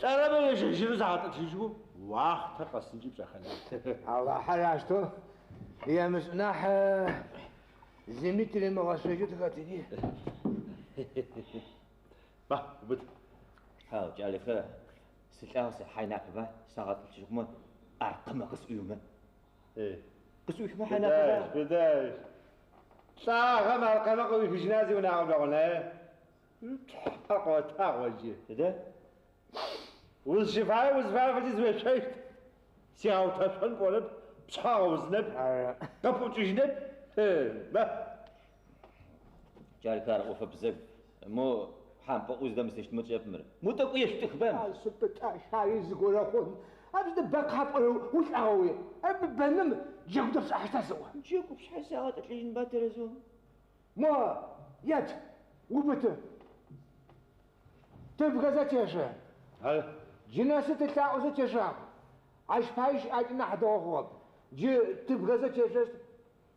Лӏэрэмэ ежьэжьынэу загъэтӏылъыжьыгъэу уахътэ къэсынкӏи пшӏэхэнэп. Алахьэр ащтэу емышӏ нахь зыми тыримыгъэшъожьэу тыхэтыни. Ба, убыт. Хьау, кӏалэхэр, сылӏагъ сэ хьайнапэба, сагъэтӏылъыжьыгъэмэ, аркъымэ къысӏуимэ. Эй. Къысӏуихымэ хьайнапэба? Быдэщ, быдэщ. Лӏагъэм аркъэмэ къыуихыжьына зиунагъо бэгъунэ. Тхьэ къотагъ оджы. Тыдэ? Узщыфае узфае фэдиз уешъощт. Сигъэутэшъон пӏонэп, пшъхьэ ыгъэузынэп, къыпӏукӏыжьынэп. Бэ. Кӏалэхэр, ар ӏофэп зэгу. Мо хьампӏэӏу зыдэмысыщтмэ тшӏэп мыр. Мо тӏэкӏу ешъутыхба? А сы Пытӏащ, ари зыгорэ хъун. А сыд бэ къапӏорэу улӏагъэуи? Мы бэным джэгу дэпшӏыхьащта сэӏо? Джэгу пшъхьэ сагъэтӏылъыжьынба тэрэзэу? Мо, ет, убыты. Тыбгэзэ тешъо. Джы нэсы тылъаӏозэ тешъуагъ. Ащ пае щыӏакӏэ нахь дэгъу хъугъэп. Джы тыбгэзэ тешъощт.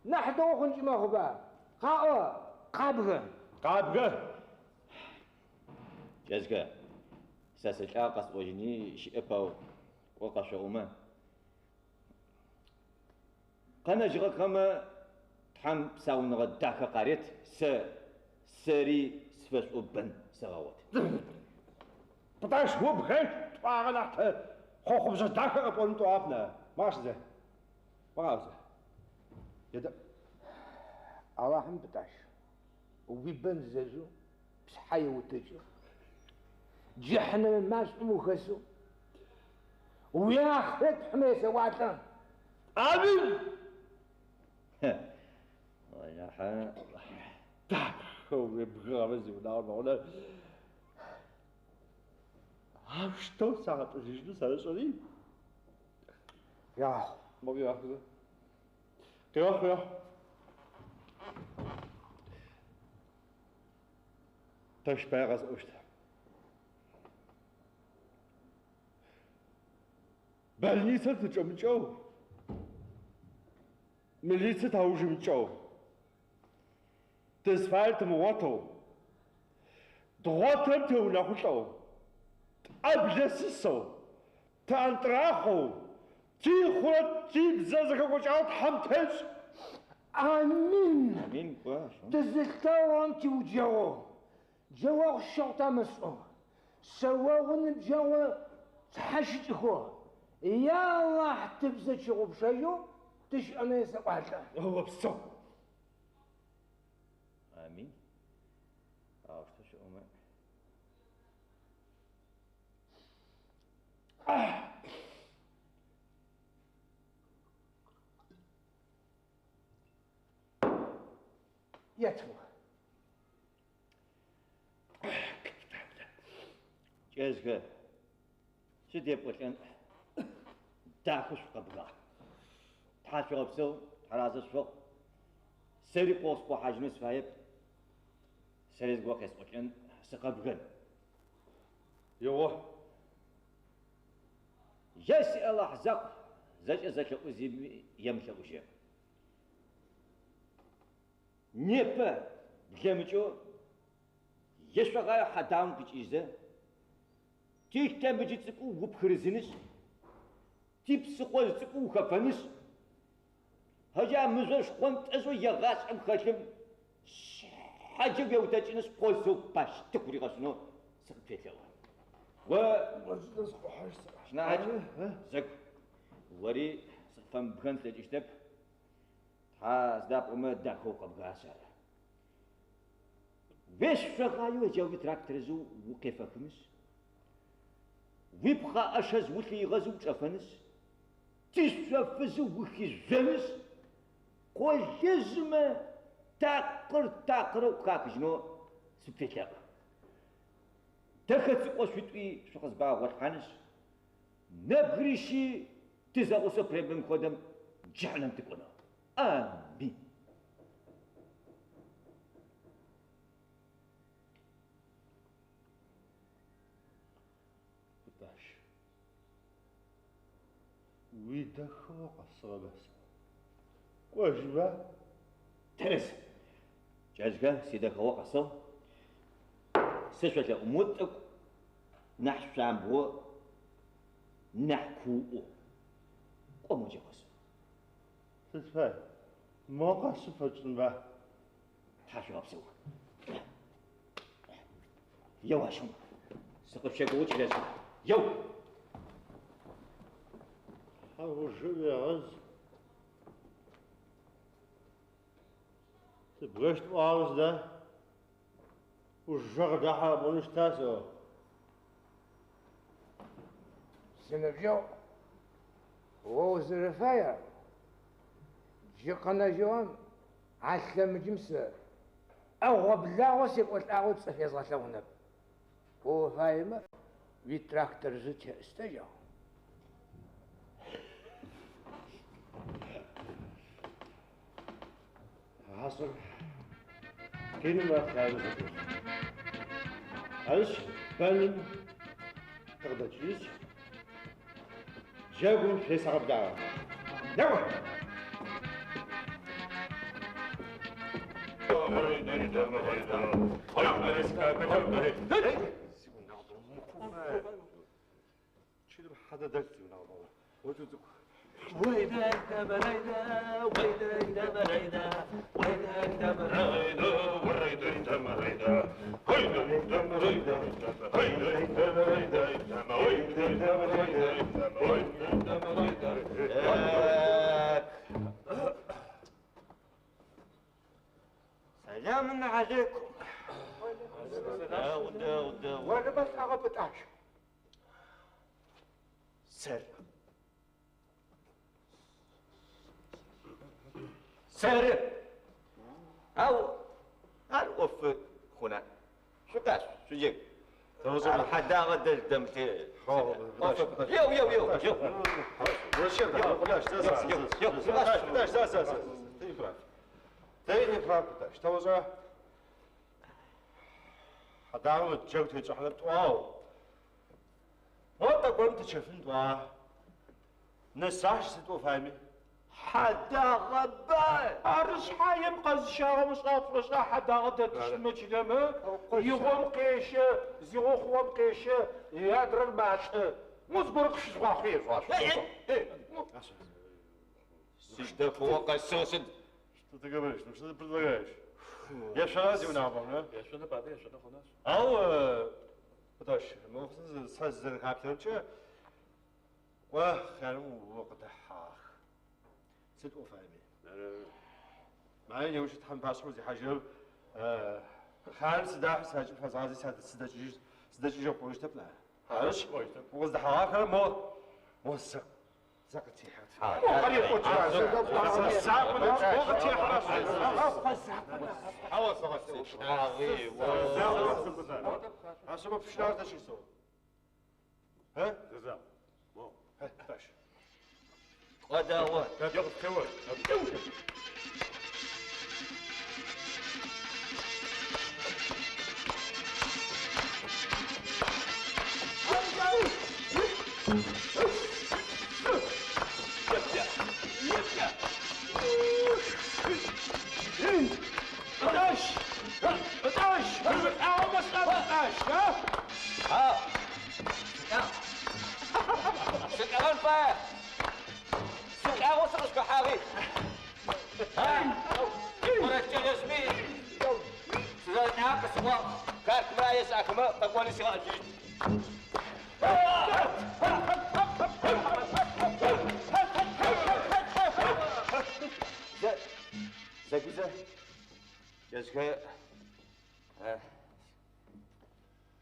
Нахь дэгъу хъункӏи мэхъуба? Къаӏо, къабгэ. Къабгэ. Кӏэзхэ, сэ сылӏагъ къэсӏожьыни щыӏэп, ау кӏо къэшъоӏомэ. Къэнэжьыгъэхэмэ Тхьэм псауныгъэ дахэ къарет, сэ сэри сфэшӏоу бын сэгъэгъот. Пытӏащ убгэщт тӏуагъэ нахь тэ хъохъубжъэ дахэ къэпӏонэу тӏуагъэп на. Мыгъасэ. Мыгъасэ. Едэӏу. Алахьым Пытӏащ, уибэн зэжъу пшъхьэ еутэкӏы. Джэхьнэмэ машӏом ухэсэу уиахърэт пхьынэу есэӏуалӏэ. Амин! Олахьэ. Дахэу уебгыгъэмэ зиунагъо нэгъунэ. Аущтэу сагъэтӏылъыжьынэу сэрэшӏэри. Къегъэхъу. Мо къегъэхъу. Къегъэхъу, къегъэхъу. Тэщ пае къэсӏощт. Больницэм тычӏэмыкӏэу, милицэ тауж имыкӏэу, тызфаер тымыгъотэу, дгъотырэм теунэхъулӏэу, тӏэблэ сысэу, тыӏэнтӏрахъоу, тихъурэ тибзэ зэхэкӏокӏагъэу Тхьэм тешӏ. Амин! Амин, кӏо. Тызылъэгъурэм тиуджэгъоу, джэуэгъу щэгъу тамышӏэу, шъэогъу ныбджэгъу тшъхьащыкӏыхэу, я Алахь тыбзэ тщыгъупшэжьэу тыщыӏэнэу есэӏуалӏэ. Опсэу. Амин. Аущтэу шъоӏомэ. Етмэ. Кӏэзхэ, сыд епӏолӏэн, дахэу шъукъэбгагъ. Тхьашъуегъэпсэу, тхьэразэ шъуфэхъу. Сэри къогъу сыкъохьажьынэу сыфаеп. Сэри зыгорэ къесӏолӏэн, сыкъэбгэн. Игъо. Е си Алахь закъу, зэкӏэ зэлъэӏу зими емылъэӏужьы. Непэ блэмыкӏэу ешъогъаеу хьадагъэм къикӏыжьзэ, тилъэмыджы цӏыкӏу упхырызынышъ, типсыхъожъ цӏыкӏу ухэфэнышъ, ыджа мыжъо шхъонтӏэжъэу егъашӏэм хэлъым шъхьаджэ уеутэкӏынышъ, къозэу пащтыхь уригъэшӏынэу сыкъыпфелъэӏу. О, шынахьыкӏ, зэгу, ори сыкъыпфэмыбгэн слъэкӏыщтэп. Тхьа, сыда пӏомэ дахэу укъэбгащ ары. Уешъогъаеу ыджауи тракторыжъэу укъефэхынышъ, уипхъэӏэшэжъ улъыигъэзэу учӏэфэнышъ, тишъофыжъы ухижъонышъ, къолэжъмэ такъыр-такъырэу къыхахыжьынэу сыпфелъэӏу. Дэхэ цӏыкӏо шъуитӏуи шъукъызбагъолъхьанышъ, нэбгырищи тызэгъусэу премием хуэдэм джыхьнэм тыкӏонэу. Амин. Пытӏащ. Уидэхыгъо къэсыгъэмэ сэ. Кӏожьба? Тэрэз. Кӏэзхэ, сидэхыгъо къэсыгъ. Сышъолъэӏу, мо тӏэкӏу нахь шъуамбгъо, нахь кууӏо. Кӏо моджэ къэс. Сыд фай? Мо къэсы фэкӏынба? Тхьашъуегъэпсэу. Еу ащыгъум. Сыкъыпщэгугъы кӏэлэцӏыкӏу. Еу! Хьаужыр егъэз. Сыбгэщт пӏуагъэу сыда? Ужэ къыдахьэ пӏонэу щыта сэӏо? Синыбджэгъу, О узэрэфаер джы къэнэжьыгъэм а лъэмыджым сэ ӏэгъо-благъо секӏолӏагъэу цӏыф езгъэлъэгъунэп. О уфаемэ, уитракторжъы теӏыстэжьыгъ. Гъащӏэр къинымрэ хъярымрэ зэтелъ. Арышъ, бэным тыкъыдэкӏыжьышъ, джэгум шъуесэгъэблагъэ. Некӏо! Чылэм хьадэ дэлъ, зиунагъо. О цӏыкӏу. سلام عليكم. وانا بس اغبط اش. سر سر أو أوف خونا شو قاش شو جيب حدا غدا الدم يو يو يو يو حدا غبان ары шъхьаем къэзыщагъэм ышӏа хьадагъэ дэтыщтмэ чылэмэ, игъом къещэ, зигъо хъугъэм къещэ, ядрэр малӏэ. Мо зыгорэ къыщызгъуахъу ешӏуаш. Сыждэхъугъэ къэсыгъ сыд. Что ты говоришь? Ну что ты предлагаешь? Ешъона зиунагъом, да? Ешъона баде, ешъона хъунаш. Ау, Пытащ, сэ сызэрыхаплъэрэмкӏэ, кӏо хъярым укъыдэхьагъ. Сыд ӏоф ами? Мае неущ тхьэм пашъхьэу зихьажьырэм, хъярым сыдахьи сакӏыб фэзгъази сыдэкӏыжьэу пӏощтэп на. Арышъ, укъыздэхьагъэхэр мо, мо зэ, зэ къытехьэ. Особо пшнар дашисо. Ха? Ха, даш. قداوة. Пытащ! Пытащ! Пытащ! ها سكران فاير سكران وسقش حاغي ها ورا ياسمين ناقص ما كارك ما يسعك ما تقولي سغال زا جزك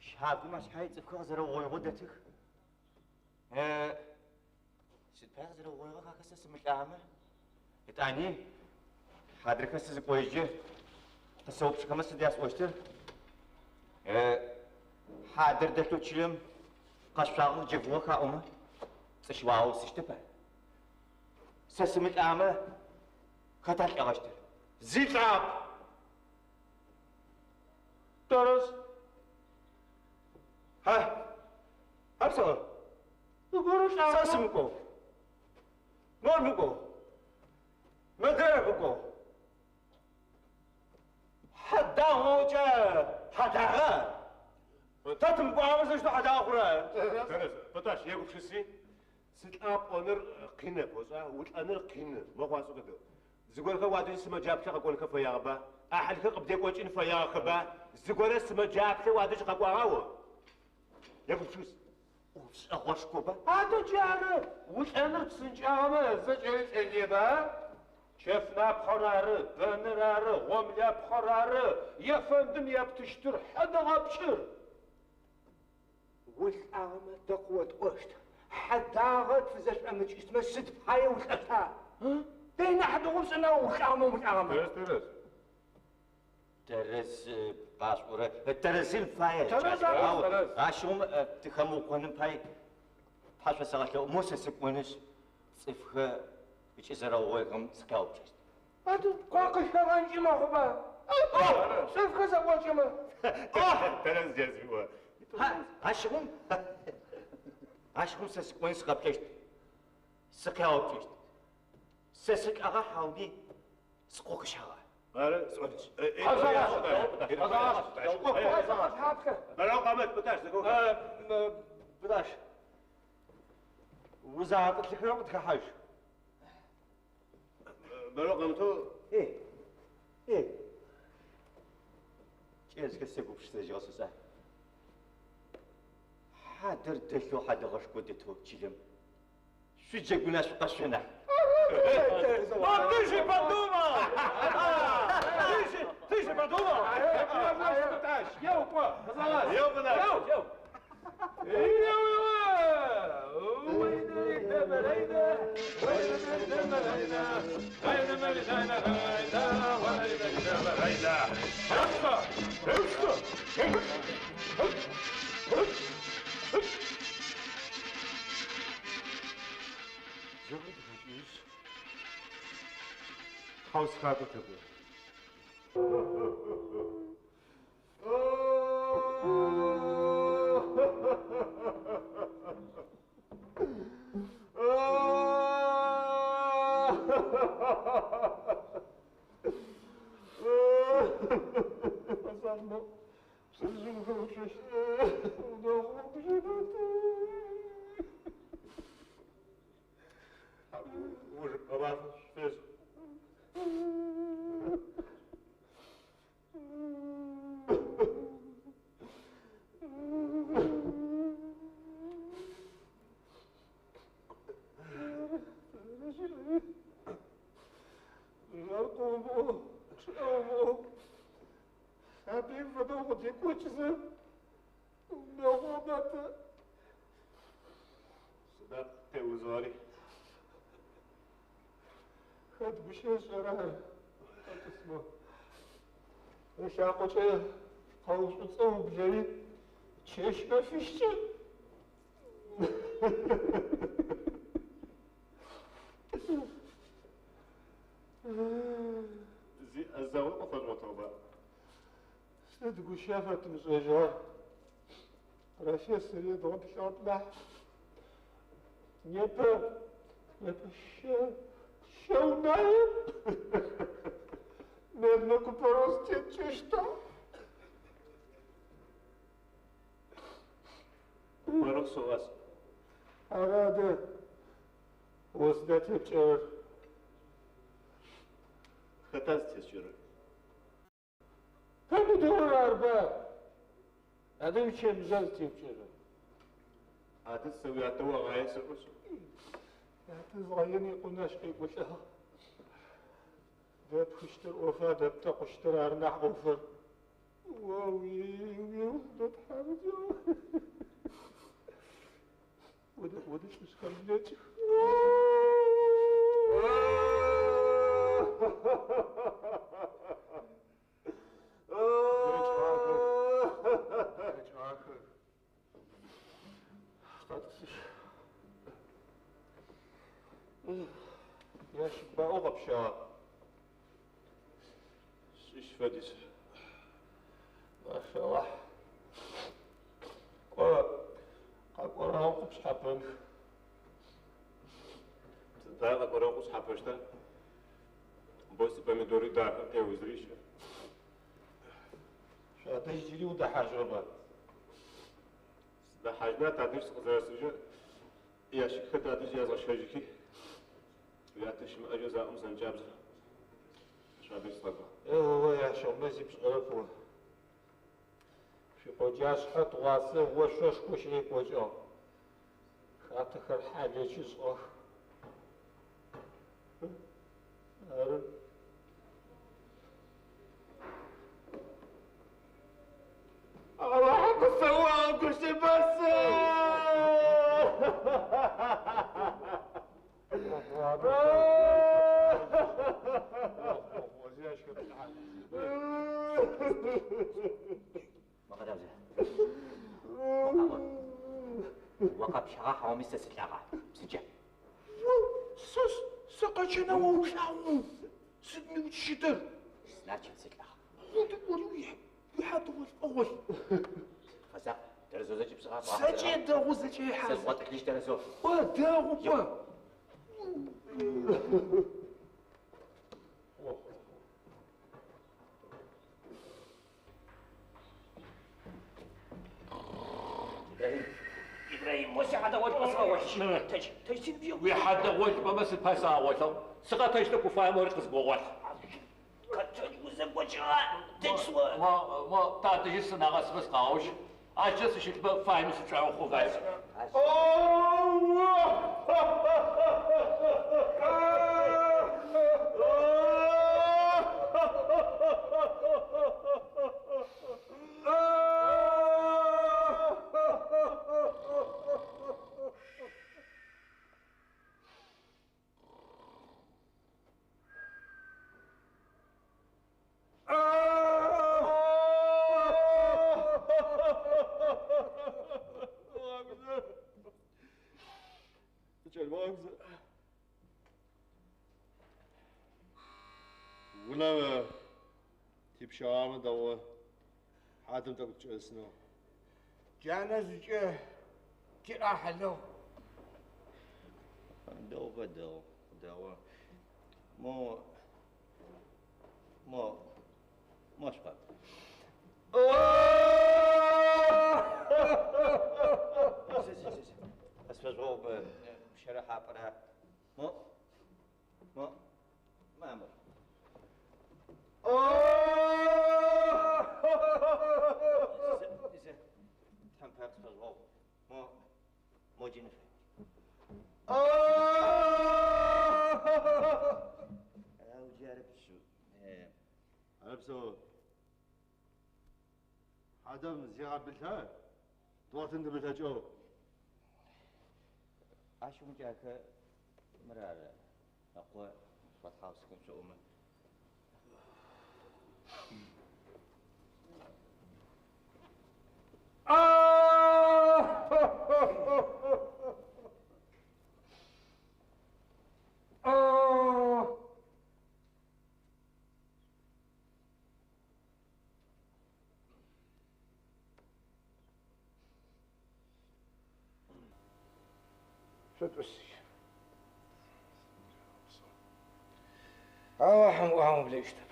شهاب ما شحال تفكر زرا غدتك سيد باغ زرا غويغا كاسا سمك итӏани хьадрыхэ сызыкӏожьы къысэупчӏыхэмэ сыд ясӏощтыр? Хьадэр дэлъэу чылэм къэшъуагъэу джэгугъэ хаӏомэ цӏыщуагъэу сыщтэп. Сэ сымылӏамэ хэта лӏэгъэщтыр? Зи лӏап! Тэрэз. Ха? Ар сэ? Зыгорэ лӏагъэ. Сэ сымыкӏоу. Мор мыкӏоу. Мыдэр мыкӏоу. Хьадагъокӏэ хьадагъэ. Тэ тымыкӏуагъэмэ сэ хьадагъэ хъурэ? Тэрэз, Пытащ, егупшыси. Сылӏа пӏоныр къинэп, ошӏа? Улӏэныр къины. Мыгъуасэу къэдэу. Зыгорэхэр уадэжь сымэджаплъэ къэкӏонхэ фэягъэба? Ӏахьылхэр къыбдекӏокӏын фэягъэхэба? Зыгорэ сымэджаплъэ уадэжь къэкӏуагъа о? Егупшыс. ӏофшӏэгъошхоба? Адэ джары, улӏэныр псынкӏагъэмэ зэкӏэри лӏэнеба? Чэфнапхъэр ары, бэныр ары, гъомлапхъэр ары, ефэндым ептыщтыр, хьадэгъэпкӏыр. Улӏагъэмэ тэ къыотӏощт. Хьэдагъэр пфызэшӏомыкӏыщтмэ сыд пае улӏэщта? Дэй нахь дэгъоу пшӏэна улӏагъэмэ умылӏагъэмэ? Тэрэз, тэрэз. Тэрэз къасӏорэ, тэрэзын фае. Тэрэз, Ау тэрэз. ащыгъум тыхэмыукъоным пай Тхьэ шъосэгъэлъэӏу, мо сэ сыкӏонышъ, цӏыфхэр ыкӏи зэрэугъоихэм сыкъяупчӏыщт. Адэ, кӏо къыщэгъэнкӏи мэхъуба? Цӏыфхэр зэӏокӏэмэ. Тэрэз джэзыо. Ха, ащыгъум, ащыгъум сэ сыкӏон сыкъэплъэщт, сыкъяупчӏыщт. Сэ сылӏагъа хьауми скъо къыщагъа? Ары. Сӏонышъ. Бэрэу къэмыт, Быташ, зэгоха. Быташ, узагъэтӏылъыхэрэм къытхэхьажь. Бэрэу къэмытэу Эй, эй. Кӏэзхэр сегупшысэжьыгъэ сшӏа. Хьадэр дэлъэу хьадэгъэшхо дэтэу чылэм. Шъуджэгуна шъукъэшъона. Ну ты же подумал! Ты же подумал! Еу, кӏо, къэзэгъащ. Еу, Быташ. Еу, еу. Еу, еу. Джэгум тыхэкӏыжь. Тхьаусхакӏо тэкӏо. Ужы къэмафэ шъуфежь. Сабыим фэдэу къытекӏокӏызэ, унагъо мэтэ. Сыда теузыгъэри? Хэт гущыӏэ ышӏэра? Къэтӏысмэ. Ылъакъокӏэ къэушӏуцӏэу ублэри чэщ мэфищкӏэ. Зи ӏэзэгъу къыфэжъугъотыгъэба? Сыд гущыӏэ фэтымышӏэжьыгъэр? Профессор едгъэплъыгъэп нахь. Непэ, непэ щэ, щэунае. Нервнэ купорос тетчэщтыгъ. Купорос сыгъас. Ары адэ, о сыда тепкӏэрэр? Хэта зытесчэрэр? Помидор арба. Адэ уичэмыжъа зытепкӏэрэр? Адэ сэ уятэ огъае сэӏошъ. Ятэ згъэен икъун ащ къекӏолӏагъ. Дэпхыщтыр ӏофа, дэптэкъущтыр ары нахь ӏофыр. О уиу, тхьамыкӏэ. Одэ, одэ лӏыжъхэр блэкӏых. Блэкӏыгъахэх. Къэтӏысыжь. Ящик баӏо къэпщагъа? Шъищ фэдиз. Машаллахь. Кӏо, къэкӏорагъэм къыпшъхьапэнх. Сыда къэкӏорэу къушъхьапэщта? Бо си помидори дахэ теузри щэ. Шъуадэжь джыри удэхьажьыгъэба? Сыдэхьажьына тадэжь сыкъызэрэсыжьы. Ящикхэр тадэжь язгъэщэжьыхи. Уятэ щымыӏэжьэу заӏом сэнкӏабзэ. Шъуадэжь сыкъэкӏуагъ. Е, ящыгъумэ зи пшӏэрэп о. Шъуикъоджашъхьэ тыгъуасэ ошъошхо щырекӏокӏыгъ. Хатэхэр хьалэч ышӏыгъэх. Ары. Аллахьым къысэуагъ гущыбэсэ! Макъэдаузэ. Мо О къэпщагъа хьауми сэ сылӏагъа? Псынкӏэ. О, сэ, сэ къэчэнэу о улӏагъэу, сыдми узщытыр? Значит, сылӏагъ. Ори уихьадэгъу лӏэгъолъ. Фэсакъ, тэрэзэу зэкӏэпсыгъа? Зэкӏэ дэгъу, зэкӏэ Сэ хьазыр. згъотӏылъыжь тэрэзэу. О, дэгъу, кӏо. Ибрахим, Ибрахим, мо сихьадэгъу лӏэ сыгъэгъолъ. Тэдж, тэдж синыбджэгъу. Уихьадэгъу лӏэмэ сыд пай сагъэгъолъыгъ? Сыкъэтэджынэу уфаемэ ори къызгогъолъ. Къэтэдж узэкӏокӏыгъа? Тэдж сӏо. Мо, мо, тадэжьи сынагъэсымэ сыкъагъэущ. Ащкӏэ сыщылъмэ фаеми сычӏагъо хъу фаем. Унэм типщагъэмэ дэгъу хьадэм тӏэкӏу тыкӏэрысынэу. Джанэ зыкӏэ тиӏахьылыгъ. Дэгъу, дэгъу, дэгъу. Мо, мо, мо шъукъэп. Къысфэжъугъ пщэрыхьапӏэрэ. Мо, мо, мамыр. Тхьэм пае къысфэжъугъэгъу. Мо, мо джыныф. Ау джарэп шъу. Арэп сэ хьадэм зигъэбылъа? Дгъотын тымылъэкӏэу. Ащ умыкӏахэ мыр ары. Ыкъо шъуатхьаусыхэм шъоӏомэ. Шъутӏысыжь. Алахьым уагъэублэщтэп.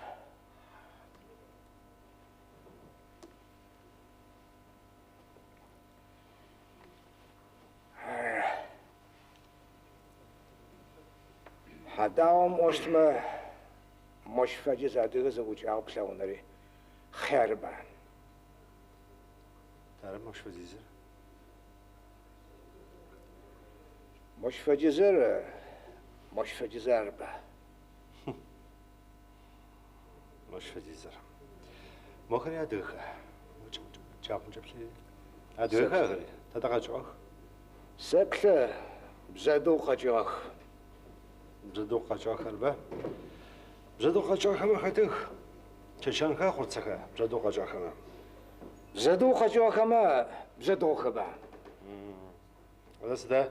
Хьадагъом ӏощтмэ, мощ фэдиз адыгэ зэӏукӏагъ плъэгъунэри хъярба. Тара мощ фэдизыр? Мощ фэдизыр, мощ фэдизыр арба. Мощ фэдизыр. Мохэри адыгэха? Кӏапэмкӏэ плъы. Адыгэха ахэри? Тэ къэкӏыгъэх? Сэплъэ бзэдыгъу къэкӏыгъэх. Бжъэдыгъу къэкӏыгъэхэрба? Бжъэдыгъу къэкӏыгъэхэмэ хэтых? Чэчэнха хъурцэха бжъэдыгъу къэкӏыгъэхэмэ? Бзэдыгъу къэкӏыгъэхэмэ бзэдыгъухэба. Адэ сыда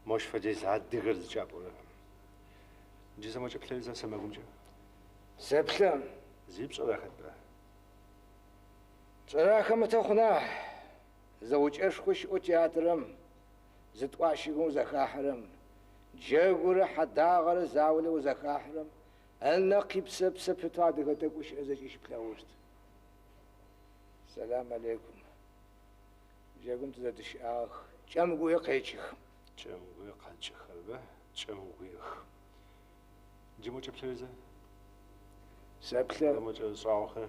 мощ фэдиз адыгэр зыкӏапӏорэр? Джы зэ мокӏэ плъэри зэ сэмэгумкӏэ. Сэплъэ Зи пшӏэрэ хэтба? Кӏэрахэмэ хъуна зэукӏэшхо щыӏэу театрэм зытӏуащыгэу зэхахьэрэм джэгурэ хьадагъэрэ заулэу зэхахьэрэм ынэ къипсэпсэ пытэу адыгэ тӏэкӏу щыӏэ зэкӏэ щыплъэгъущт. Сэлам алейкум. Джэгум тызэдыщыӏагъэх. Кӏэмгуе къекӏых. Кӏэмгуе къэкӏыхэрба? Кӏэмгуех. Джы мокӏэ плъэри зэ? Сэплъэ Мокӏэ шӏагъохэр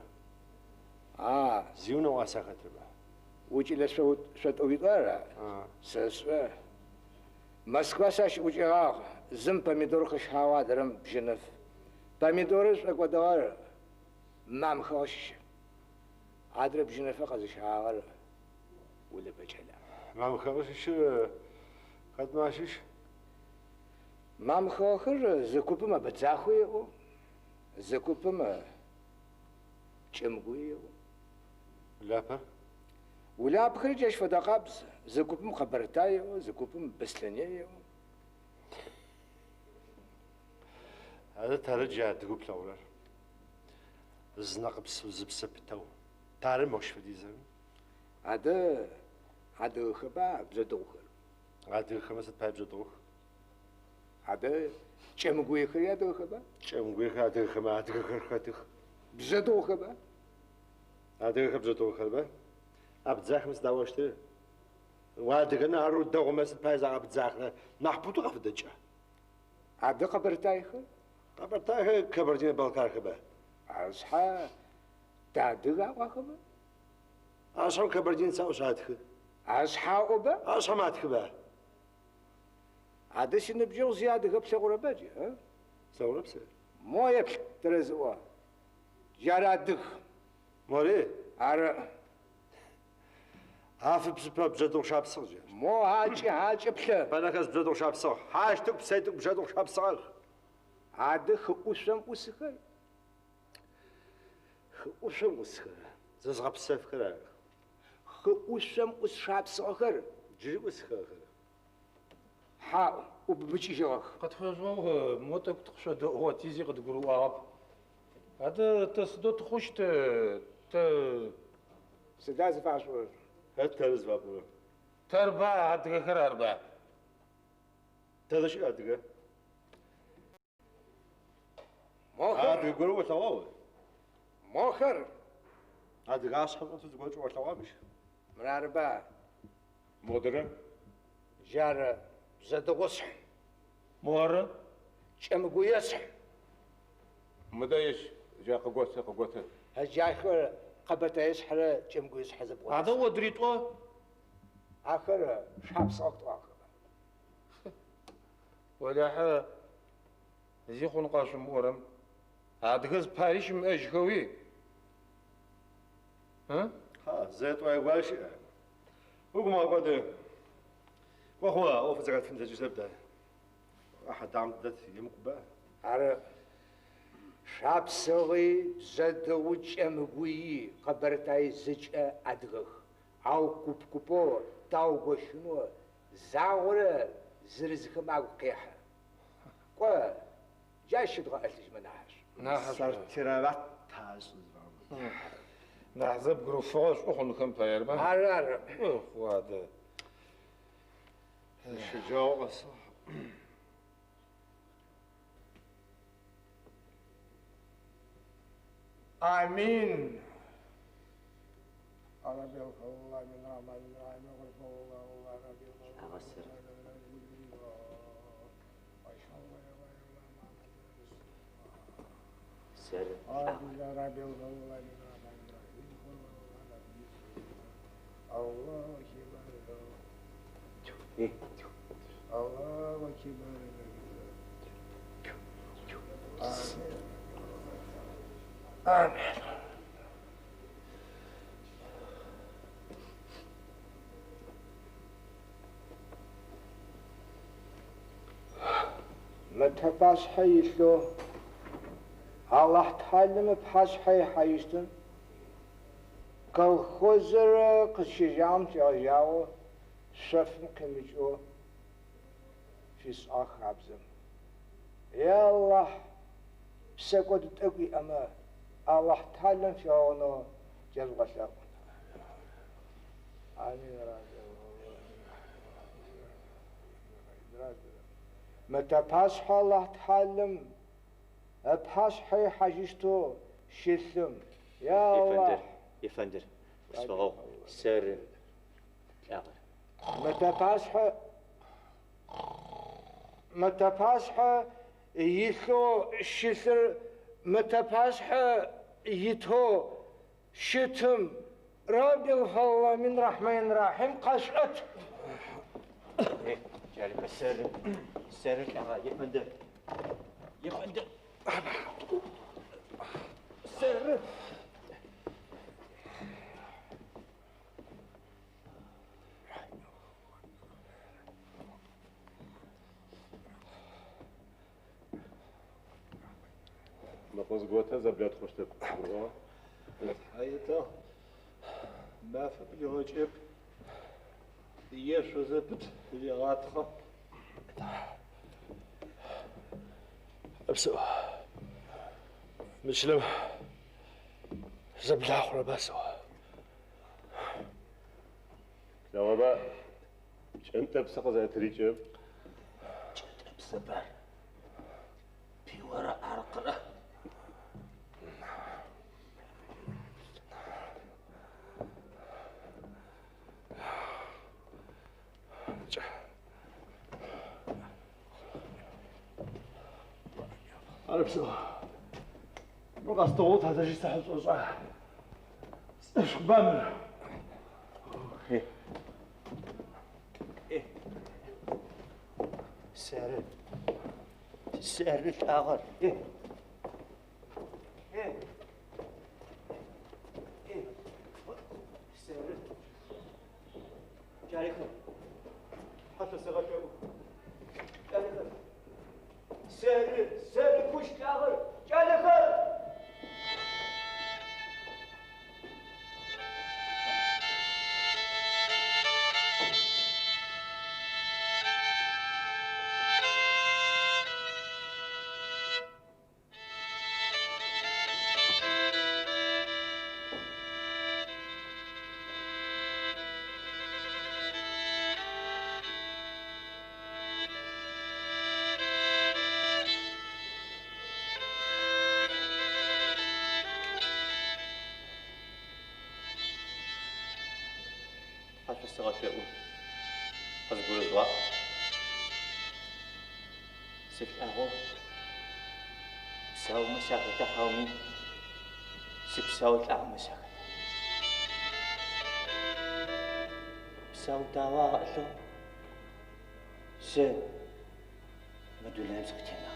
а зи унэӏуаса хэтырба? укӏылэ шъотӏоуитӏу ара? Сэшӏэ. Москва сащыӏукӏыгъагъ. Зым помидор къышхьагъ, адрэм бжьыныф. Помидорыр шӏокӏодыгъэр мамхыгъэ щыщ. Адрэ бжьыныфэ къэзыщагъэр Улэпэ кӏэлэ. Мамхыгъэ щыщыр хэтмэ ащыщ? Мамхыгъэхэр зы купым абэдзахэу еӏо, зы купым Кӏэмгуе еӏо. Улапэ? Улапэхэри джащ фэдэ къабз. Зы купым Къэбэртай еӏо, зы купым Беслъэней еӏо. Адэ тары джы адыгэу плъэгъурэр? Зынэ къыпсэу, зыпсэ пытэу. Тары мощ фэдизыр? Адэ адыгэхэба бжъэдыгъухэр? Адыгэхэмэ сыд пае бжъэдыгъух? Адэ кӏэмгуехэри адыгэхэба? Кӏэмгуехэр адыгэхэмэ адыгэхэр хэтых. Бжъэдыгъухэба? Адыгэхэр бжъэдыгъухэрба? Абдзахэм сыд аӏощтыр? Уадыгэмэ арэу дэгъумэ сыд пае загъэбдзахрэ? Нахь путэу къафыдэкӏа? Адэ къэбэртаехэр? Къэбэртаехэр кабардино-балкархэба? Ашъхьэ тыадыг аӏо ахэмэ? Ашъхьэм кабардинец аӏошъ атхы. Ашъхьэ аӏоба? Ашъхьэм атхыба? Адэ синыбджэгъу зи адыгэ плъэгъурэба джы, а? Слъэгъурэп сэ. Мо еплъ тэрэзыӏо. Джар адыг. Мори? Ары. Афыпсыпэ бжъэдыгъу шапсыгъ джы. Мо акӏэ, акӏэ плъэ. Пэнэхэс бжъэдыгъу шапсыгъ. Хьащтыку, Псэйтыку бжъэдыгъу шапсыгъэх. Адэ хы ӏушъом ӏусыхэр? Хы ӏушъом ӏусхэр? Зызгъэпсэфхэр арых. Хы ӏушъом ӏус шапсыгъэхэр? Джыри ӏусхэр. Хьаӏу, ӏубыбыкӏыжьыгъэх. Къытфэжъугъэгъу, мо тӏэкӏу тыкъышъодэӏугъэти, зи къыдгурыӏуагъэп. Адэ тэ сыдэу тыхъущт, тэ... Сыда зыфашӏорэр? Хэт тэры зыфапӏорэр? Тэрба, адыгэхэр арба? Тэдэ щыӏ адыгэ? Мохэр? Адыгэ горэ олъэгъуа о? Мохэр? Адыгашъхьэм шӏотэу зыгорэкӏэ олъэгъуа мыщ? Мырарыба? Модрэ? Джары бжъэдыгъушъхь. Моры? Кӏэмгуешъхь. Мыдэ ежь, джа къыготы, къыготы. Джахэр къэбэртэешъхьэрэ кӏэмгуешъхьэ зэбгъодэс. Адэ одритӏо? Ахэр шапсыгъэх тӏуагъэхэба? Олахьэ, зи хъун къэшъумыӏорэм. Адыгэ зыпари щымыӏэжьхэуи? Ы? Хьа, зэтӏуае горэ щыӏ. Угу мыгъэкӏоды. Кӏо хъугъэ, ӏоф зэхэтфын тлъэкӏыщтэп тэ. Хьадагъэм тыдэт, емыкӏуба? Ары шапсыгъи, бжъэдыгъуи, кӏэмгуий, къэбэртаий зыкӏэ адыгэх. Ау куп-купэу таугощынэу загъорэ зырызхэм агу къехьэ. Кӏо, джащ щыдгъэӏылъыжьмэ нахьышӏу. Нахьышӏу. Сортировать ашӏы зыфаӏорэр. Нахь зэбгырыфыгъэ шӏу хъунхэм пае арба? Ары, ары. Охъу, адэ. Щэджагъо къэсыгъ. Амин. Сэры. Амин. Мэтэпашъхьэ илъэу Алахь тхьалым ыпашъхьэ ихьажьыщтым колхозыр къызщежьагъэм щегъэжьагъэу шъофым къимыкӏэу фишӏагъ хабзэм. Е Алахь, псэкӏод тӏэкӏу иӏэмэ, Алахь тхьалым фигъэгъунэу тежъугъэлъэӏу. Амин. Мэтэпашъхьэ Алахь тхьалым ыпашъхьэ ихьажьыщтэу щылъым. Е Ефэндыр, Алахь. ефэндыр, къысфэгъэгъу, сэры лӏагъэр. Мэтэпашъхьэ мэтэпашъхьэ илъэу щылъыр мэтэпашъхьэ итэу щытым Раббил Рахман Рахим къэшӏэт. Джарымэ, сэры, сэры лӏагъэ, ефэндыр, ефэндыр, сэры. Мы къызготэ зэблэтхъущтэп. Гурыӏуагъа? Тхьаетагъ, мафэ блигъэкӏэп, ешъо зэпыт регъатхъэ. Псэу. Мы чылэм зэблахъурэба сэӏо. Плъэгъуба, пкӏэнтӏэпсы къызэрэтырикӏырэм. Пкӏэнтӏэпсэп ар. Пиорэ аркърэ. Ары псэу. Мыр къэстыгъоу тадэжьи сахьы сшӏошӏа. Сӏэшхба мыр. Сэры. Сэры лӏагъэр. Сэры. Кӏалэхэр. Тхьэ шъосэгъэлъэӏу. Кӏалэхэр. Сэры, сэры кущ лӏагъэр. Кӏалэхэр! Тхьэ шъосэгъэлъэӏу. Къызгурыжъугъаӏу. Сылӏагъэу псаумэ сахэта хьауми сыпсау лӏагъэмэ сахэта. Псау дауэ аӏылъыгъ. Сэ мы дунаим сыкъытенагъ.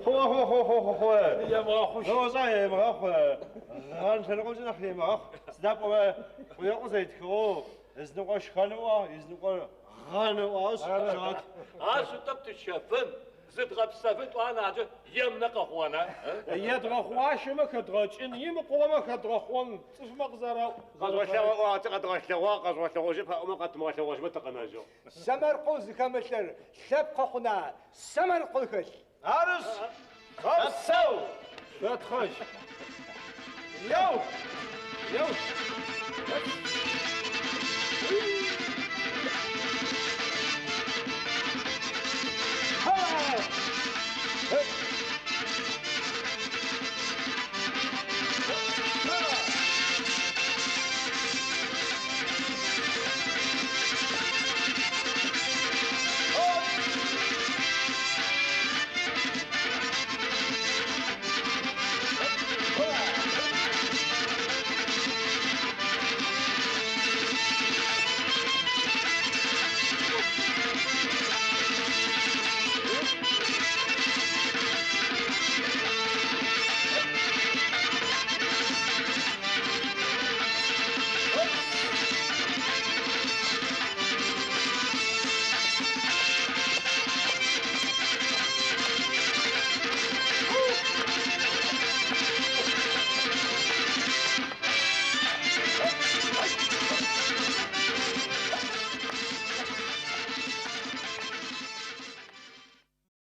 Хъугъэ, хъугъэ, хъугъэ, хъугъэ, хъугъэ. Емыгъэхъущ. Хъугъэ, емыгъэхъу. Гъэн лъэныкъомкӏэ нахь емыгъэхъу. Сыда пӏомэ, Къуекъо зэритхыгъэу, ызыныкъо шхэн ыӏуагъ, ызыныкъо гъэн ыӏуагъ, щыгъэт. Ащ тӏэкӏу тыщэфын, зыдгъэпсэфын тӏуа нахькӏэ емынэ къэхъугъэна? Едгъэхъуащэмэ хэдгъэкӏын, имыкъугъэмэ хэдгъэхъон, цӏыфмэ къызэраӏу. Къэжъугъэлъэгъуагъ, къэдгъэлъэгъуагъ, къэжъугъэлъэгъожьы паӏомэ къэтымыгъэлъэгъожьмэ тыкъэнэжьыгъ. Сэмэркъэу зыхэмылъыр лъэпкъы хъуна, сэмэркъэу хэлъ. Арышъ, опсэу! Шъотхъэжь. Еу! Еу!